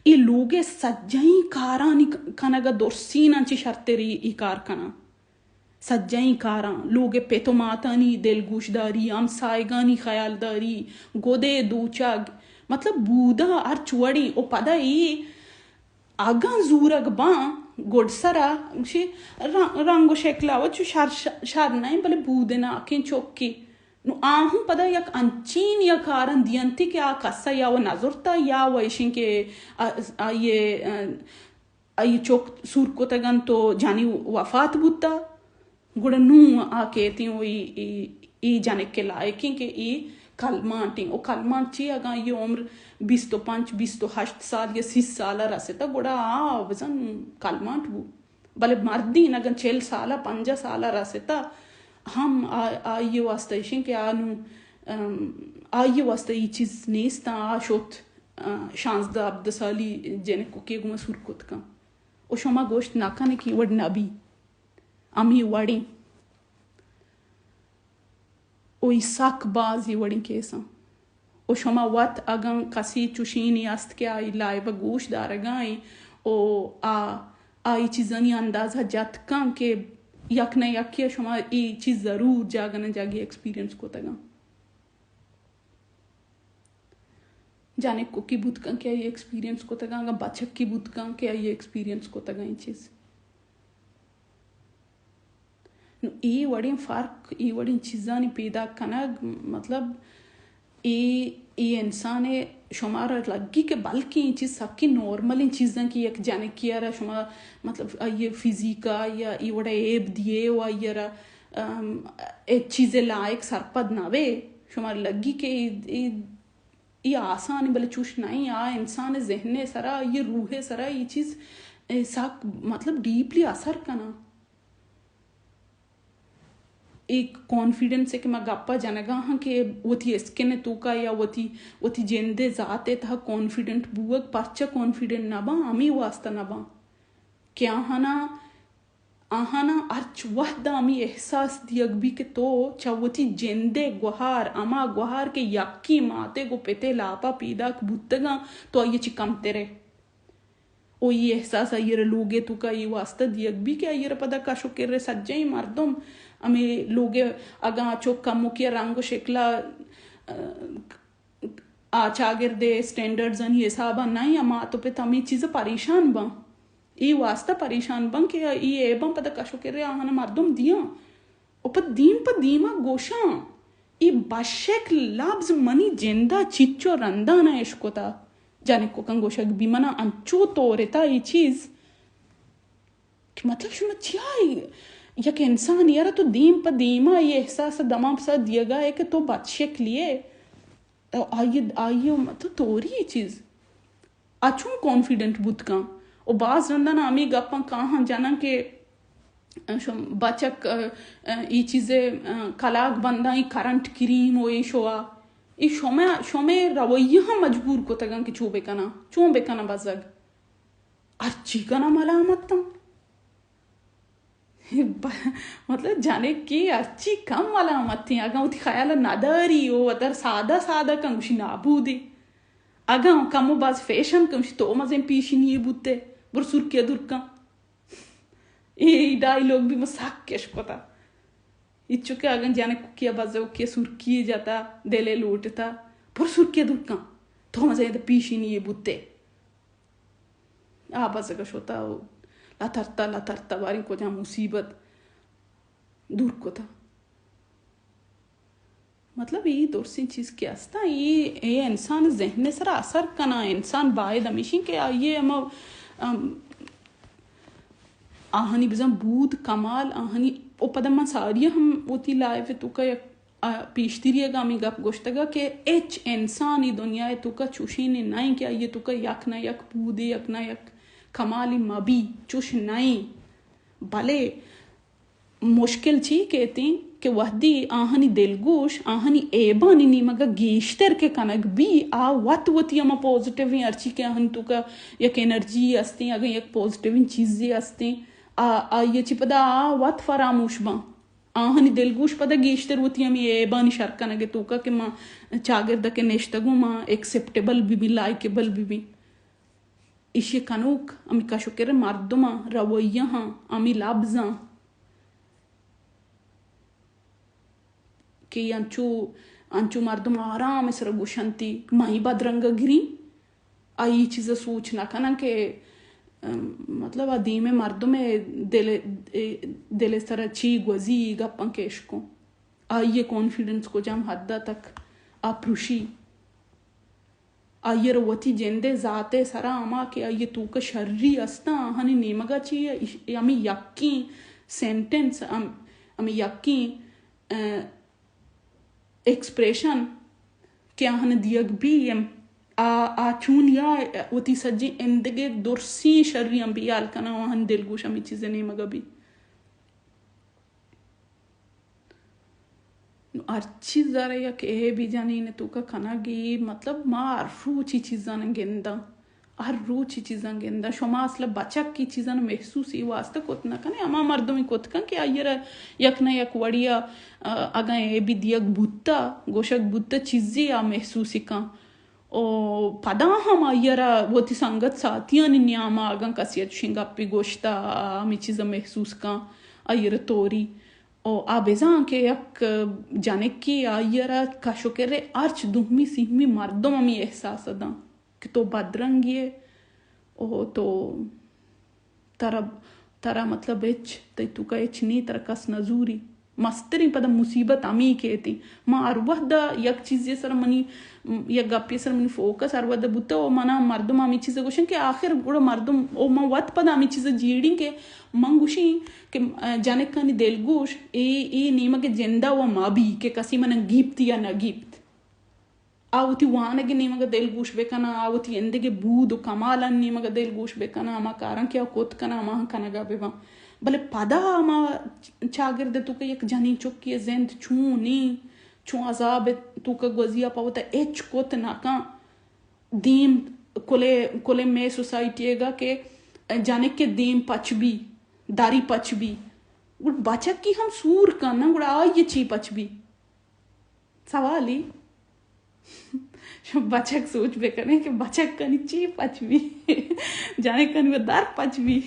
ای لوگے سجہیں کارانی ک-، کنگا درسیناں چی شرتری ای کار کناں۔ سجہیں کاراں، لوگ ء پت و ماتانی دلگوشداری، ہمساہگانی خیالداری، گد ء دوچگ، مطلب، بوداں ہرچ وڑیں۔ و پدا اے اگاں زورگ باں، گڈسرا گوشی رنگ، رنگ و شکل ء چو شر، شر نہ انت، بلے بودناکیں چکے۔ نو آہوں پدا یک انچین یا کاراں دینتی کہ آ کسا یا و نزرتا یا و ایشیں کہ آ، آئیے، آ، آئی چک سور کتگ انت و جنی وفات بوتا، گڑا نوں آ کیتیں و ای، ای، ای جنک ء لائقیں کہ ای کلمانٹیں۔ و کلمانٹ چی؟ اگاں ای عمر بیست و پنچ، بیست و ہشت سال یا سی سال ء رستا، گڑا آ بزن کلمانٹ بو۔ بلے مردین اگاں چل سال ء، پنجاہ سال ء رستا، ہم آ، آئی واسطہ ایشیں کہ آ نوں، ام، آئی واسطہ ای چیز نیست، آ شت۔ آ، شانزدہ ہبدہ سالی جنکوکے گوما سور کت کن۔ و شما گوشت نہ کنے کہ وڑ نہ بی۔ ہمے وڑیں۔ و ای سک باز ای وڑیں کیساں۔ و شما وت اگاں کسی چوشینی است کہ آئی لائیو گوش دارگائیں او آ آئی چیزانی اندازہ جت کن کہ یک نہ یکے شما ای چیز ضرور جاگہ نہ جاگہ ایکسپیرینس کتگاں۔ جنکوکی بوت کن کہ آئی ایکسپیرینس کتگاں، اگاں بچکی بوت کن کہ آئی ایکسپیرینس کتگاں ای چیز۔ نو اے وڑیں فرق، اے وڑیں چیزانی پیداک کنگ، مطلب، اے، اے انسان ء شمارا لگی کہ بلکیں اے چیز سکیں نارملیں چیزاں کہ یک جنکی ء را شما، مطلب، آئی ء فزیک ء یا اے وڑا عیب دیے و آئی ء را، ام، ہچ چیز ء لائق سرپد نہ بے۔ شمارا لگی کہ اے، اے، اے آسان، بلے چوش نہ ایں۔ آ انسان ء ذہن ء سرا، آئی ء روح ء سرا اے چیز، اے، سک، مطلب، ڈیپلی اثر کناں۔ اے کانفیڈنس ء کہ ما گپ ء جنگا ہاں کہ وتی اسکن ء توکا یا وتی، وتی جند ء ذات ء تہا کانفیڈنٹ بوگ، پرچا کانفیڈنٹ نہ باں، ہمے واسطہ نہ باں کہ آہانا، آہانا ہرچ وہد ہمے احساس دیگ بی کہ تو چہ وتی جند ء گوہار، ہما گوہار کہ یکیں مات ء گوں پت ء لاپا پیداک بوتگاں، تو آئی ء چہ کمتر ئے۔ او اے احساس آئی ء را لوگ ء توکا اے واسطہ دیگ بی کہ آئی ء را پدا کش و کر ء سجہیں مردم ہمے لوگ ء اگاں چو کموکے ء رنگ و شکل ء، آ، چاگرد ء اسٹینڈرڈز آنی حساب ء نہ ایں، مات و پت ہمے چیز ء پریشان باں، اے واسطہ پریشان باں کہ اے عیباں پدا کش و کر ء آہاں مردم دیاں۔ و پہ دیم پہ دیما گوشاں، اے بشکل لبز منی جندا چچو رندانا اشکتا۔ جنکوکاں گوشگ بی منا انچو تورتا اے چیز کہ مطلب شما چیا یک انسان یارا تو دیم پہ دیما اے احساس دمان پسا دیگا ہے کہ تو بدشکلی ہے۔ آئی، آئی مطلب توری اے چیز۔ آ چون کانفیڈنٹ بوت کن؟ و باز رنداں ہمے گپاں کاہاں جناں کہ شم-، بچک، ا، ا، ای چیزے، ا، کلاگ بنداں ای کرنٹ کریم و ای شوا، ای شمے، شمے رویہ ہم مجبور کتگاں کہ چو بکناں، چون بکناں بزگ۔ ہرچی کناں ملامت تاں۔ ب-، مطلب، جنک کہ ہرچی کم ملامتیں، اگاں وتی خیال ء نداری و وتر سادہ سادہ کن، گوشی نابودے۔ اگاں کمو باز فیشن کن، گوشی تو مزن پیشنی یے بوتے، بر سرکی ء دور کن۔ اے ڈائیلوگ بھی من سک اش کتا۔ اچو کہ اگاں جنک کیا بزو کیا سرکی جتا، دل ء لوٹتا، بر سرکی ء دور کن۔ تو مزن پیشنی یے بوتے۔ آ بزگ ء شتا و لترتا، لترتا، باریں کجام مصیبت دور کتا۔ مطلب، اے درسیں چیز کہ ہستاں، اے، اے انسان ذہن ء سرا اثر کناں۔ انسان باید ہمیشیں کہ آئی ء ہما، ام، آہانی بزاں بود، کمال، آہانی، او پدا من ساری ہم وتی لائف ء توکا یک آ، پیشتری ء گامی گپ گوشتگ کہ ہچ انسانی دنیا ء توکا چوشیں نہ ایں کہ آئی ء توکا یک نہ یک بودے، یک نہ یک کمالے مبی، چوش نہ ایں۔ بلے مشکل چی کیتیں کہ وہدی آہانی دلگوش، آہانی عیبانی نیمگا گیشتر کہ کنگ بی، آ وت وتی ہما پازیٹیویں ہرچی کہ آہانی توکا یک انرجی ہستیں، اگاں یک پازیٹیویں چیزے ہستیں، آ، آئی ء چی پدا آ وت فراموش باں۔ آہانی دلگوش پدا گیشتر وتی ہمے عیبانی شر کنگ ء توکا کہ ما چاگرد ء کہ نشتگوں ما ایکسپٹیبل بہ بیں، لائکیبل بہ بیں۔ ایشی کنوک ہمے کش و کر مردماں، رویہاں، ہمے لبزاں کہ انچو، انچو مردم آرام ء سر گوشنتی، ما ای بدرنگ ء گریں۔ آئی چیز ء سوچ نہ کناں کہ، ام، مطلب، آ دیم ء مردم ء دل، دل ء سرا چی گوزی، گپاں کہ اشکوں۔ آئی ء کانفیڈنس کجام حد ء تک آ پروشی۔ آئی ء را وتی جند ء ذات ء سرا ہما کہ آئی ء توک ء شری استاں، آہانی نیمگ ء چی ء اش-، ہمے یکیں سینٹنس، ہم-، ہمے یکیں، ا، ایکسپریشن کہ آہاں دیگ بی ایم، آ، آ چون یا وتی سجیں اندگہ درسیں شری ہم بیال کناں، آہاں دلگوش ہمے چیز ء نیمگ ء بی۔ نو ہر چیز ء را یک اے بی جنین ء توکا کنگ ء، مطلب ما ہر روچ ای چیزاں گنداں۔ ہر روچ ای چیزاں گنداں۔ شما اصل ء بچک ای چیزاں محسوس ای واسطہ کت نہ کنے۔ ہما مردمی کت کن کہ آئی ء را یک نہ یک وڑی ء، ا، اگاں اے بی دیگ بوتا، گوشگ بوتا، چیزے آ محسوس ای کن۔ و پدا ہم آئی ءَ را وتی سنگت ساتیانی نیام ءَ اگاں کسے ءَ چشیں گپے گوشتہ، آ ہمے چیز ءَ محسوس کن، آئی ءَ را توری۔ و آ بزاں کہ یک جنکے، آئی ءَ را کش و کر ءِ ہرچ دومی سیمی مردم ہمے احساس ءَ داں کہ تو بدرنگے ئے و تو ترا، ترا مطلب ہچ، تئی توکا ہچ نی، ترا کس نہ زوری۔ مستریں پدا مصیبت ہمے کیت۔ ما ہر وہد ءَ یک چیزے سر منی، یک گپے سر منی فوکس ہر وہد ءَ بوتہ و منا مردم ہمے چیز ءَ گوشن کہ آخر گڑا مردم، و من وت پدا ہمے چیز ءَ جیڑیں کہ من گوشیں کہ جنکانی دلگوش اے، اے نیمگ ءِ جند ءَ و مہ بی کہ کسے منا گیپت یا نہ گیپت۔ آ وتی وانگ ءِ نیمگ ءَ دلگوش بہ کناں، آ وتی ایندگہ بود و کمالانی نیمگ ءَ دلگوش بہ کناں، ہما کاراں کہ آ کت کناں، ہماہاں کنگ ءَ بہ باں۔ بلے پدا ہما چاگرد ءِ توکا یک جنین چکے ءِ زند چون ایں، چون عذاب ءِ توکا گوزی ءَ پہ وتا ہچ کت نہ کن۔ دیم کلے، کلے مئے سوسائٹی ءَ گا کہ جنک ءِ دیم پچ بی، دری پچ بی۔ گڑا بچکی ہم سور کن نہ، گڑا آئی ءِ چی پچ بی؟ سوالی۔ شما بچک سوچ بہ کنیں کہ بچکانی چی پچ بی؟ جنکانی و در پچ بی۔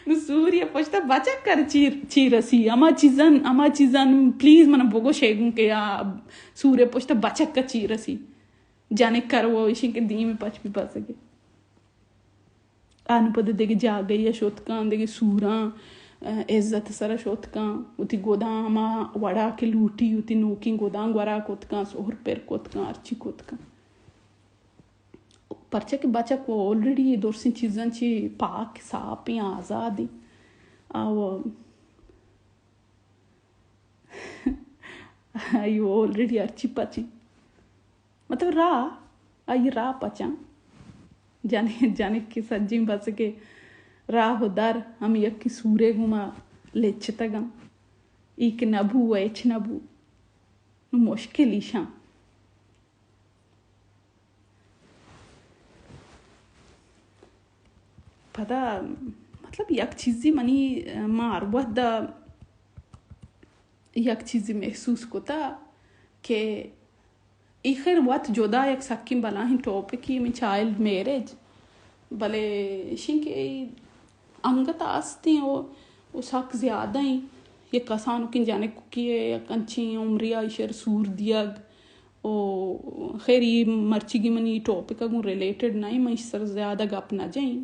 نو سوری ءِ پشت ءَ بچک ءَ چی، چی رسی؟ ہما چیزاں، ہما چیزاں پلیز منا بگوش ئے گوں کہ آ سور ءِ پشت ءَ بچک ءَ چی رسی؟ جنک ءَ رو ایشی کہ دیم پچ بی بزگے۔ آ نوں پد دگہ جاگہے ءَ شت کن، دگہ سوراں، ءَ، عزت ءِ سرا شت کن، وتی گداں ہما وڑا کہ لوٹی، وتی نوکیں گداں گورا کت کن، سہر پر کت کن، ہرچی کت کن۔ پرچا کہ بچک و آلریڈی درسیں چیزاں چی پاک، صاف ایں، آزاد ایں۔ آ و آئی آلریڈی ہرچی پچیں۔ مطلب راہ، آئی راہ پچاں۔ جنک، جنک کہ سجیں بس کہ راہ و در ہم یکیں سورے گوما لچتگاں۔ ای کہ نہ بو و ہچ نہ بو۔ نو مشکل ایشاں۔ پدا مطلب یک چیزے منی، ما ہر وہد ءَ یک چیزے محسوس کتا کہ ای خیر وت جدا یک سکیں بلاہیں ٹاپکے، من چائلڈ میرج، بلے اشیں کہ ای انگت استیں و، و سک زیادہ ایں۔ یک کسانکیں جنکے ءَ یک انچیں عمرے ءَ ایشر سور دیگ، و خیر، ای مرچیگی منی ٹاپک ءَ گوں ریلیٹڈ نہ ایں، من ایش سر زیادہ گپ نہ جنیں۔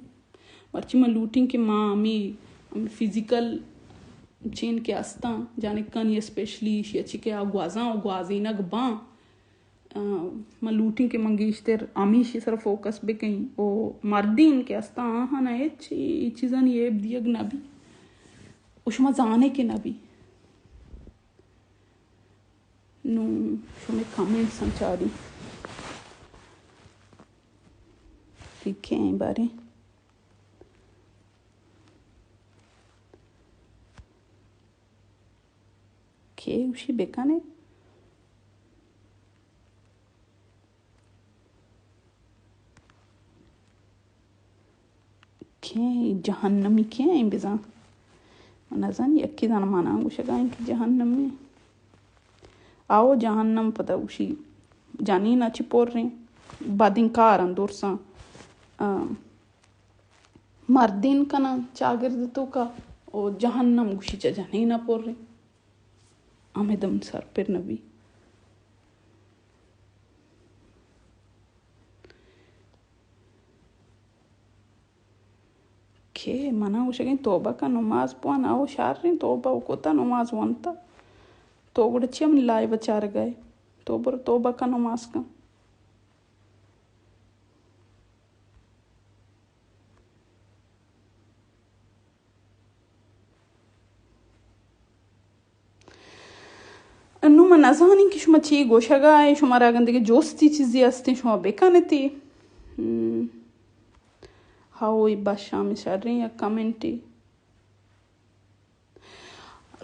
مرچی من لوٹیں کہ ما ہمے، ہمے فزیکل چین کہ استاں، جنکانی اسپیشلی ایشی ءَ چی کہ آ گوازاں و گوازینگ باں۔ آ، من لوٹیں کہ من گیشتر ہمیشی سر فوکس بکنیں و مردین کہ استاں آہاں نہ ہچ ای چیزانی ایب دیگ نہ بی و شما زانے کہ نہ بی۔ نوں شمئے کمنٹس ہم چاریں کہ کئے ایں باریں، کئے گوشی بکنے۔ کئے جہنمی کئے ایں بزاں؟ من نزانی، یکے زاناں منا گوشگا ایں کہ جہنمی۔ آو جہنم پدا گوشی جنین ءَ چی پریں، بدیں کاراں درساں، آ، مردین کناں چاگرد توکا، او جہنم گوشی چہ جنین ءَ پریں۔ ہمے دم سر پر نبی۔ کہ منا گوشگیں توبہ کن نماز بوان، او شریں توبہ و کتا نماز وانتا۔ تو گڑا چیا منی لائیو چارگا ئے؟ تو برو توبہ کن نماز کن۔ انوں من نزانیں کہ شما چی گوشگا ئے، شمارا اگن دگہ جستی چیزی ہستیں شما بکنتی۔ ہم۔ ہاوئی بشام شریں یک کمنٹی۔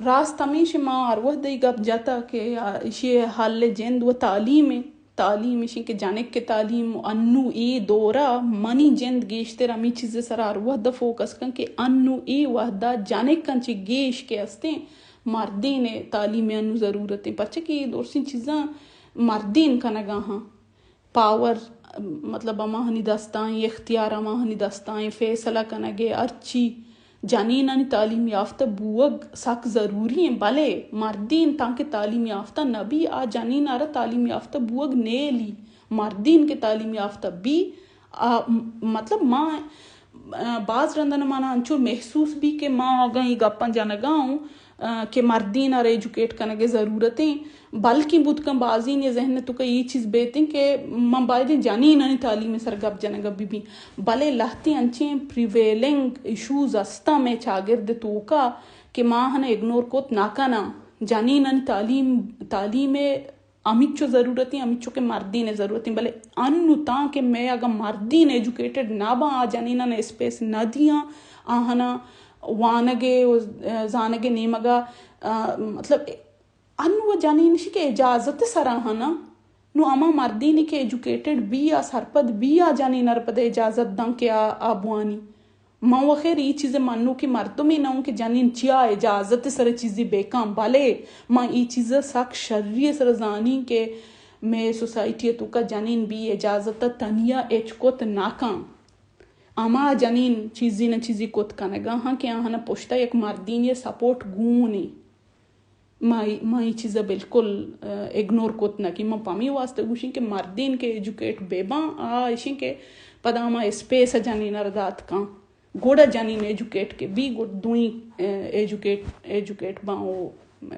راست ہمیش ما ہر وہد ای گپ جتا کہ ایشی حل جند و تعلیم ایں۔ تعلیم ایشی کہ جنک کہ تعلیم انو ای دورا منی جند گیشتر ہمی چیز سرا ہر وہد فوکس کن کہ انو ای وہدا جنکاں چہ گیش کہ ہستیں مردین تعلیم انو ضرورت ایں، پرچہ کہ ای درسیں چیزاں مردین کنگا ہاں۔ پاور، مطلب، ہماہانی دستائیں، اختیار ہماہانی دستائیں، فیصلہ کنگ ء ہرچی جنینانی تعلیم یافتہ بوگ سک ضروری ہیں، بلے مردین تانکہ تعلیم یافتہ نہ بی، آ جنین آرا تعلیم یافتہ بوگ نیلی۔ مردین کہ تعلیم یافتہ بی، آ، م-، مطلب، ما، آ، باز رندن مانا انچو محسوس بی کہ ما اگاں ای گپاں جنگا ہوں، آ، کہ مردین آرا ایجوکیٹ کنگ ء ضرورت ہیں، بلکیں بوت کن بازین ء ذہن ء توکا اے چیز بیتیں کہ من بایدیں جنینانی تعلیم ء سر گپ جنگ ء بہ بیں، بلے لہتیں انچیں پریویلنگ ایشوز استاں مئے چاگرد ء توکا کہ ما آہاں اگنور کت نہ کناں۔ جنینانی تعلیم، تعلیم ء ہمینچو ضرورت ہیں، ہمینچو کہ مردین ء ضرورت ہیں، بلے انو تاں کہ مئے اگاں مردین ایجوکیٹڈ نہ باں، آ جنینان اسپیس نہ دیاں، آہانا وانگ ء و زانگ ء نیمگا، آ، مطلب، انو جنین اشی کہ اجازت سرا ہنا، نو ہما مردینی کہ ایجوکیٹڈ بی، آ سرپد بی، آ جنین ء پد اجازت داں کہ آ، آ بوانی۔ من و خیر ای چیز منوکی مردمی نہ اوں کہ جنین چیا اجازت سر چیزی بیکاں، بلے من ای چیز سک شری سر زانی کہ مئے سوسائٹی توکا جنین بی اجازت تنیا اچ کت ناکاں۔ اما جنین چیزی نہ چیزی کت کنگا ہاں کہ آہاں پشتا یک مردین یہ سپورٹ گونی۔ ما، ما اے چیزا بالکل، آ، اگنور کت نہ کہ من پمی واسطہ گوشیں کہ مردین کہ ایجوکیٹ بہ باں، آ اشیں کہ پدا ہما اسپیس جنین ار دات کن، گڑا جنین ایجوکیٹ کہ بی، گڑ دوئیں، آ، ایجوکیٹ، ایجوکیٹ باں و، آ،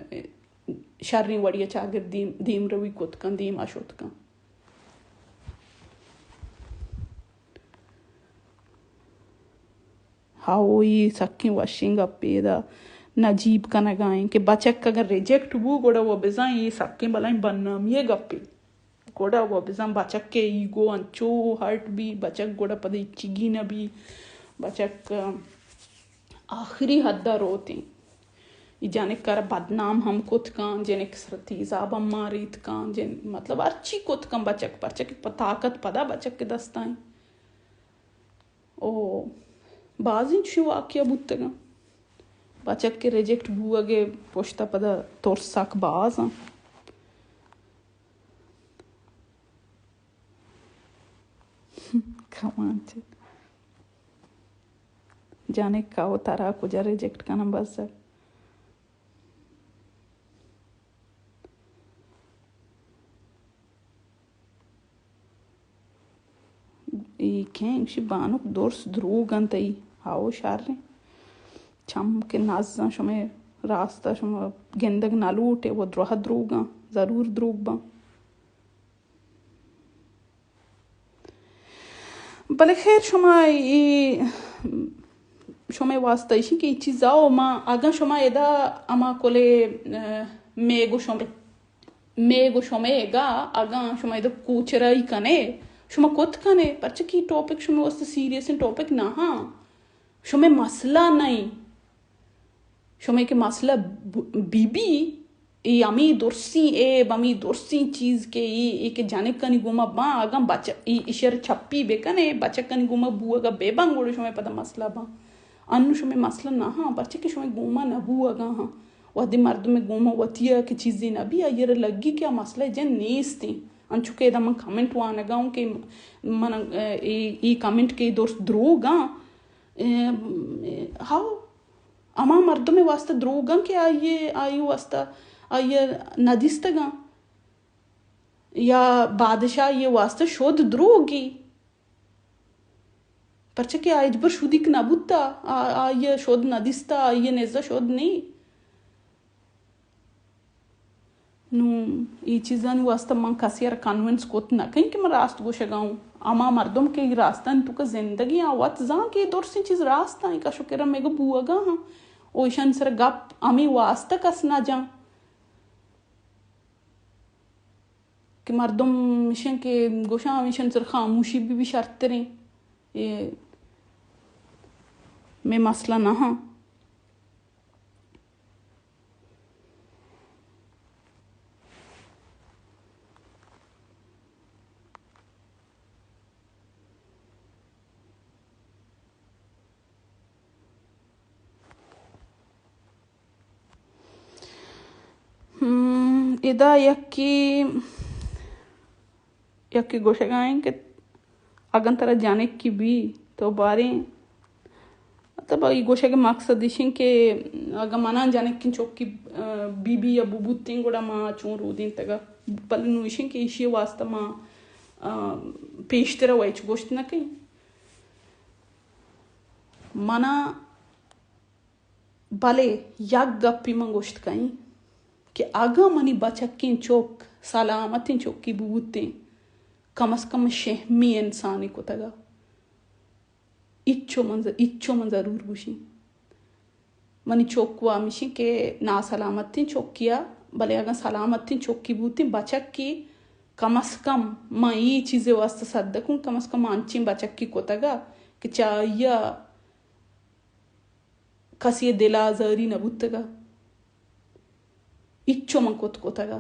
شریں وڑی چاگرد دیم، دیم روی کت کن، دیم آ شت کن۔ ہاو، اے سکیں وشیں گپے ادا نجیب کنگا ایں کہ بچک اگر ریجیکٹ بو، گڑا وہ بزاں اے سکیں بلائیں بدنامی ء گپے۔ گڑا وہ بزاں بچک ء ایگو انچو ہرٹ بی، بچک گڑا پدا ہچیگی نہ بی، بچک آخری حد ء روت ایں۔ اے جنک ء را بدنام ہم کت کن، جنک سر تیزاب ہم ماریت کن، جن، مطلب ہرچی کت کن بچک، پرچہ کہ پ-، طاقت پدا بچک ء دستا ایں۔ او بازیں چوشیں واقعہ بوتگاں۔ بچک کہ ریجیکٹ بوگ ء پشت ء پدا ترس سک باز آں۔ کمان چہ جنک ء و ترا کجا ریجیکٹ کناں بزگ۔ اے کئے گوشی بانک درست دروگ انت تئی۔ ہاو شریں۔ چم کہ نزاں شمئے راست ء شما گندگ نہ لوٹ ئے، و دراہ دروگاں، ضرور دروگ باں۔ بلے خیر، شما اے، شمئے واسطہ ایشی کہ اے چیزا و ما اگاں شما ادا ہما کلے، آ، میگ و شمے، میگ و شمے گا اگاں شما ادا کوچرائی کنے، شما کت کنے، پرچہ کہ ٹاپک شمئے واسطہ سیریسیں ٹاپک نہ ہاں۔ شمئے مسئلہ نہ ایں۔ شمئے کہ مسئلہ ب-، بی بی، اے ہمے درسیں عیب، ہمے درسیں چیز کہ اے، اے کہ جنکانی گوما باں، اگاں بچ-، اے، ایشر چپی بکنے، بچکانی گوما بوگا بہ باں، گڑا شمئے پدا مسئلہ باں۔ انو شمئے مسئلہ نہ ہاں، پرچہ کہ شمئے گوما نہ بوگا ہاں۔ وہدے مردمے گوما وتیا کہ چیزے نہ بی، آئیرا لگی کہ آ مسئلہ جن نیستیں۔ انچو کہ ادا من کمنٹ وانگا ہوں کہ من، اے، اے کمنٹ کہ درست دروگاں، اے، ہاو، ہما مردمے واسطہ دروگاں کہ آئی، آئی واسطہ، آئی ندیستگاں، یا بادشاہی واسطہ شد دروگی۔ پرچہ کہ آ ہچبر شدیک نہ بوتا، آ، آئی شد ندیستا، آئی نزا شد نی۔ نوں اے چیزانی واسطہ من کسے ء را کنونس کت نہ کن کہ من راست گوشگا اوں۔ ہما مردم کہ اے راستانی توکا زندگی آں وت زان کہ اے درسیں چیز راست آں، اے کش و کرا مگہ بوگا آں۔ و ایشانی سر گپ ہمے واسطہ کس نہ جان کہ مردم ایشن کہ گوشاں ہمیشانی سر خاموشی بی بی شرتریں۔ اے مئے مسئلہ نہ ہاں۔ ہم، ادا یکے یکے گوشگا ایں کہ اگاں ترا جنکے بی تو باریں، مطلب، ای گوشگ ءِ مقصد ایش ایں کہ اگاں منا جنکیں چکی، آ، بی بی یا ببوتیں گڑا ما چون رودینتگا۔ بلے نوں ایش ایں کہ ایشی واسطہ ما، آ، پیشتر ءَ ہچ گوشت نہ کئیں۔ منا بلے یک گپے من گوشت کئیں کہ اگاں منی بچکیں چک سلامتیں چکے بوتیں، کم از کم شہمی انسانے کتگا۔ اچو من ز-، اچو من ضرور گوشیں۔ منی چک و ہمیشیں کہ ناسلامتیں چکیا، بلے اگاں سلامتیں چکے بوتیں بچکے، کم از کم من ای چیزے واسطہ صدقوں، کم از کم انچیں بچکے کتگا کہ چہ آئیا کسی ءِ دل آزاری نہ بوتگ ءَ، ہچو من کت کتگ ءَ۔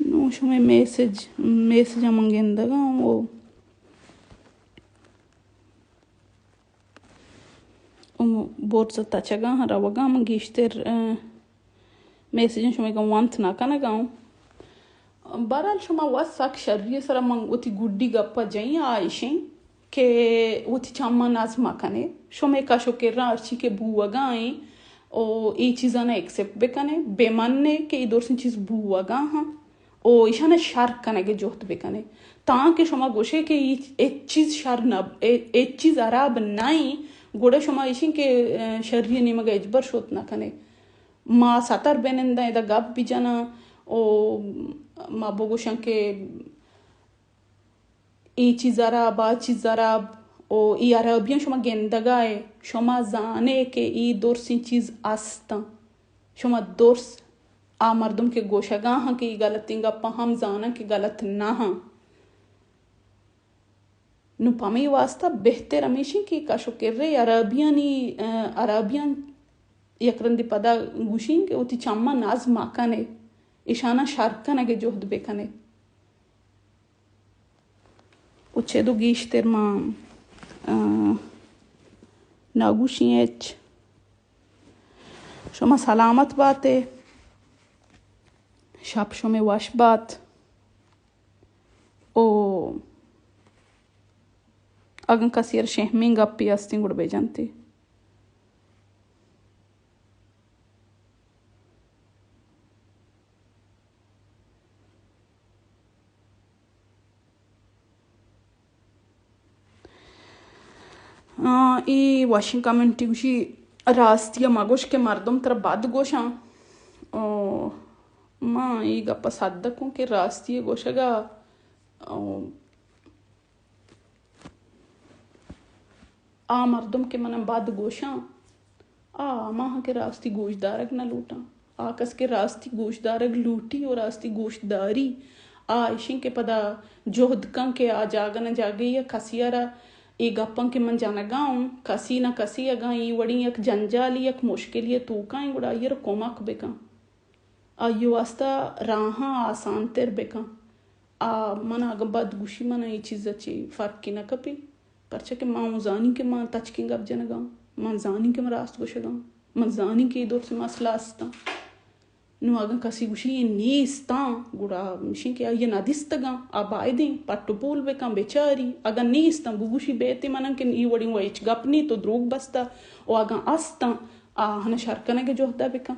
نوں شمئے میسج، میسجاں من گندگا اوں، او، او برز تچگا ہاں، روگا ہاں۔ من گیشتر، آ، میسجاں شمئے گا وانت نہ کنگا اوں۔ بہرحال، شما وت سک شری سرا من وتی گڈی گپا جئیں، آ ایشیں کہ وتی چماں نز مکنے، شمئے کش و کرا ہرچی کہ بوگا ایں، او اے چیزانا ایکسپٹ بکنے، بمنے کہ اے درسیں چیز بوگا ہاں، او ایشانا شر کنگے جہد بکنے۔ تانکہ شما گوشے کہ اے، اے چیز شر نہ، اے، اے چیز حراب نہ ایں، گڑا شما ایشیں کہ، اه، شری نیمگا ہچبر شت نکنے۔ ما ستر بننداں، ادا گپ بجناں، او ما بگوشاں کہ اے چیز حراب، آ چیز حراب، او اے حرابیاں شما گندگا ئے، شما زانے کہ اے درسیں چیز استاں۔ شما درس آ مردم کہ گوشگا ہاں کہ اے غلطیں گپاں ہم زاناں کہ غلط نہ ہاں۔ نوں پمے واسطہ بہتر ہمیشیں کہ کش و کرے عربیانی، اه، عربیان یک رندے پدا گوشیں کہ وتی چماں نز مکنے، اشاناں شر کنگے جہد بکنے۔ و چدو گیشتر ما، اه، نگوشیں ہچ۔ شما سلامت باتے، شپ شمے وش بات۔ او اگن کسی ار شہمیں گپی ہستیں گڑ بجنتی۔ آ، اے واشنگ کمنٹی گوشی، راستی ء مگوش کہ مردم ترا بد گوشاں۔ او، ما اے گپ ء صدقوں کہ راستی ء گوشگ ء، او، آ مردم کہ من ء بد گوشاں، آ ہماہاں کہ راستی گوش دارگ نہ لوٹاں۔ آ کس کہ راستی گوش دارگ لوٹی و راستی گوش داری، آ اشیں کہ پدا جہد کن کہ آ جاگہ نہ جاگہی ء کسی ء را اے گپاں کہ من جنگا اوں، کسی نہ کسی اگاں اے وڑیں یک جنجالی، یک مشکلی ء توکا ایں، گڑا آئی ء را کمک بکن۔ آئی ء واسطہ راہاں آسان تر بکن۔ آ من اگاں بد گوشی، من اے چیز ء چے فرقی نہ کپی، پرچا کہ من اوں زانی کہ من تچکیں گپ جنگا اوں، من زانی کہ من راست گوشگا اوں، من زانی کہ اے درس مسئلہ استاں۔ نوں اگاں کسی گوشی اے نیستاں، گڑا مشین کہ آئی ء نہ دیستگاں، آ بائدیں پٹ و پول بکن، بچاری، اگاں نیستاں بگوشی بیتے منن کہ اے وڑیں و ہچ گپ نی، تو دروگ بستہ، و اگاں استاں، آہاں شر کنگ ء جہد ء بکن۔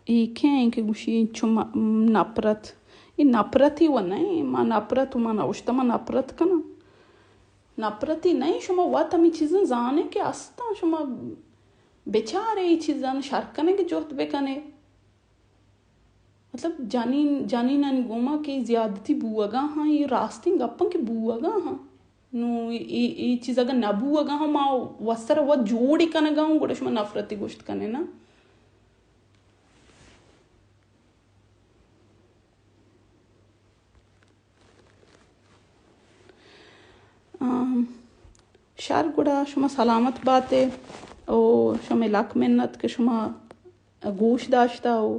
اے کئے ایں کہ گوشی چو ما-، نپرت؟ اے نپرتی و نہ ایں، ما نپرت و ما نوشتہ ما نپرت کناں۔ نپرتی نہ ایں، شما وت ہمے چیزاں زانے کہ استاں، شما بچارے اے چیزاں شر کنگ ء جہد بکنے۔ مطلب، جنین، جنینانی گوما کہ زیادتی بوگا ہاں، اے راستیں گپاں کہ بوگا ہاں۔ نوں اے، اے، اے چیز اگاں نہ بوگا ہاں، ما وسر وت جوڑ کنگا ہوں، گڑا شما نفرتی گوشت کنے نا۔ شر، گڑا شما سلامت بات ئے و شمئے لک منت کہ شما گوش داشتہ و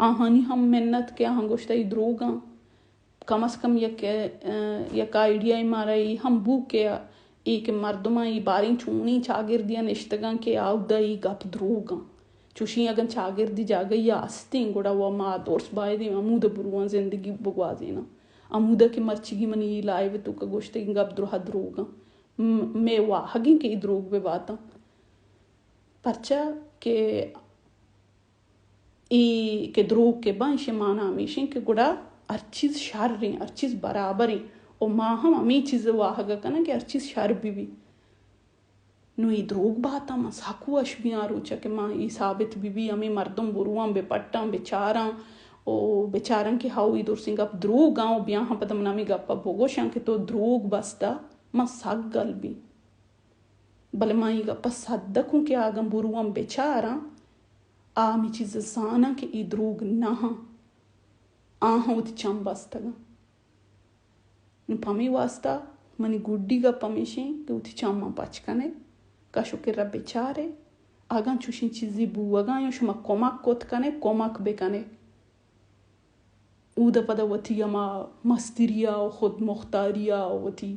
آہانی ہم منت کہ آہاں گوشتہ ای دروگاں۔ کم از کم یک، یک آئیڈیا مارا ای ہم بو کہ ای کہ مردماں ای باریں چونیں چاگردیاں نشتگاں کہ آودا ای گپ دروگاں۔ چوشیں اگن چاگردی جاگہ یا استیں گڑا و ما درس بایدیں ہمود برواں زندگی بگوازیناں۔ ہمودا کہ مرچیگی منی ای لائیو توکا گوشتگیں گپ درہ دروگاں۔ م-، مئے واہگیں کہ ای دروگ بہ باتاں۔ پرچا کہ ای کہ دروگ کہ باں، ایشی مانا ہمیشیں کہ گڑا ہر چیز شریں، ہر چیز برابریں۔ و ما ہم ہمے چیز واہگا کناں کہ ہر چیز شر بہ بی۔ نو ای دروگ باتاں، ما سک وش بیاں روچا کہ ما ای ثابت بہ بی، ہمے مردم برواں بہ پٹاں، بہ چاراں و بہ چاراں کہ ہاو ای درسیں گپ دروگاں و بیاہاں پدا من ہمے گپا بگوشاں کہ تو دروگ بستہ، ما سک گل بی۔ بلے من ای گپا صدقوں کہ آگاں برواں بچاراں، آ ہمے چیز زاناں کہ ای دروگ نہ آں، آہاں وتی چم بستگاں۔ نو پمے واسطہ منی گڈی گپ ہمیشیں کہ وتی چماں پچ کنے، کش و کرا بچارے، اگاں چوشیں چیزی بوگاں یا شما کمک کت کنے، کمک بکنے۔ اود ء پد ء وتی ہما مستری ء و خود مختاری ء و وتی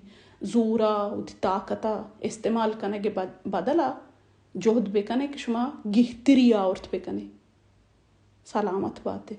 زور ء وتی طاقت ء استعمال کنگ ء بد-، بدل ء جہد بہ کن ئے کہ شما گہتری آورت بہ کن ئے۔ سلامت بات ئے۔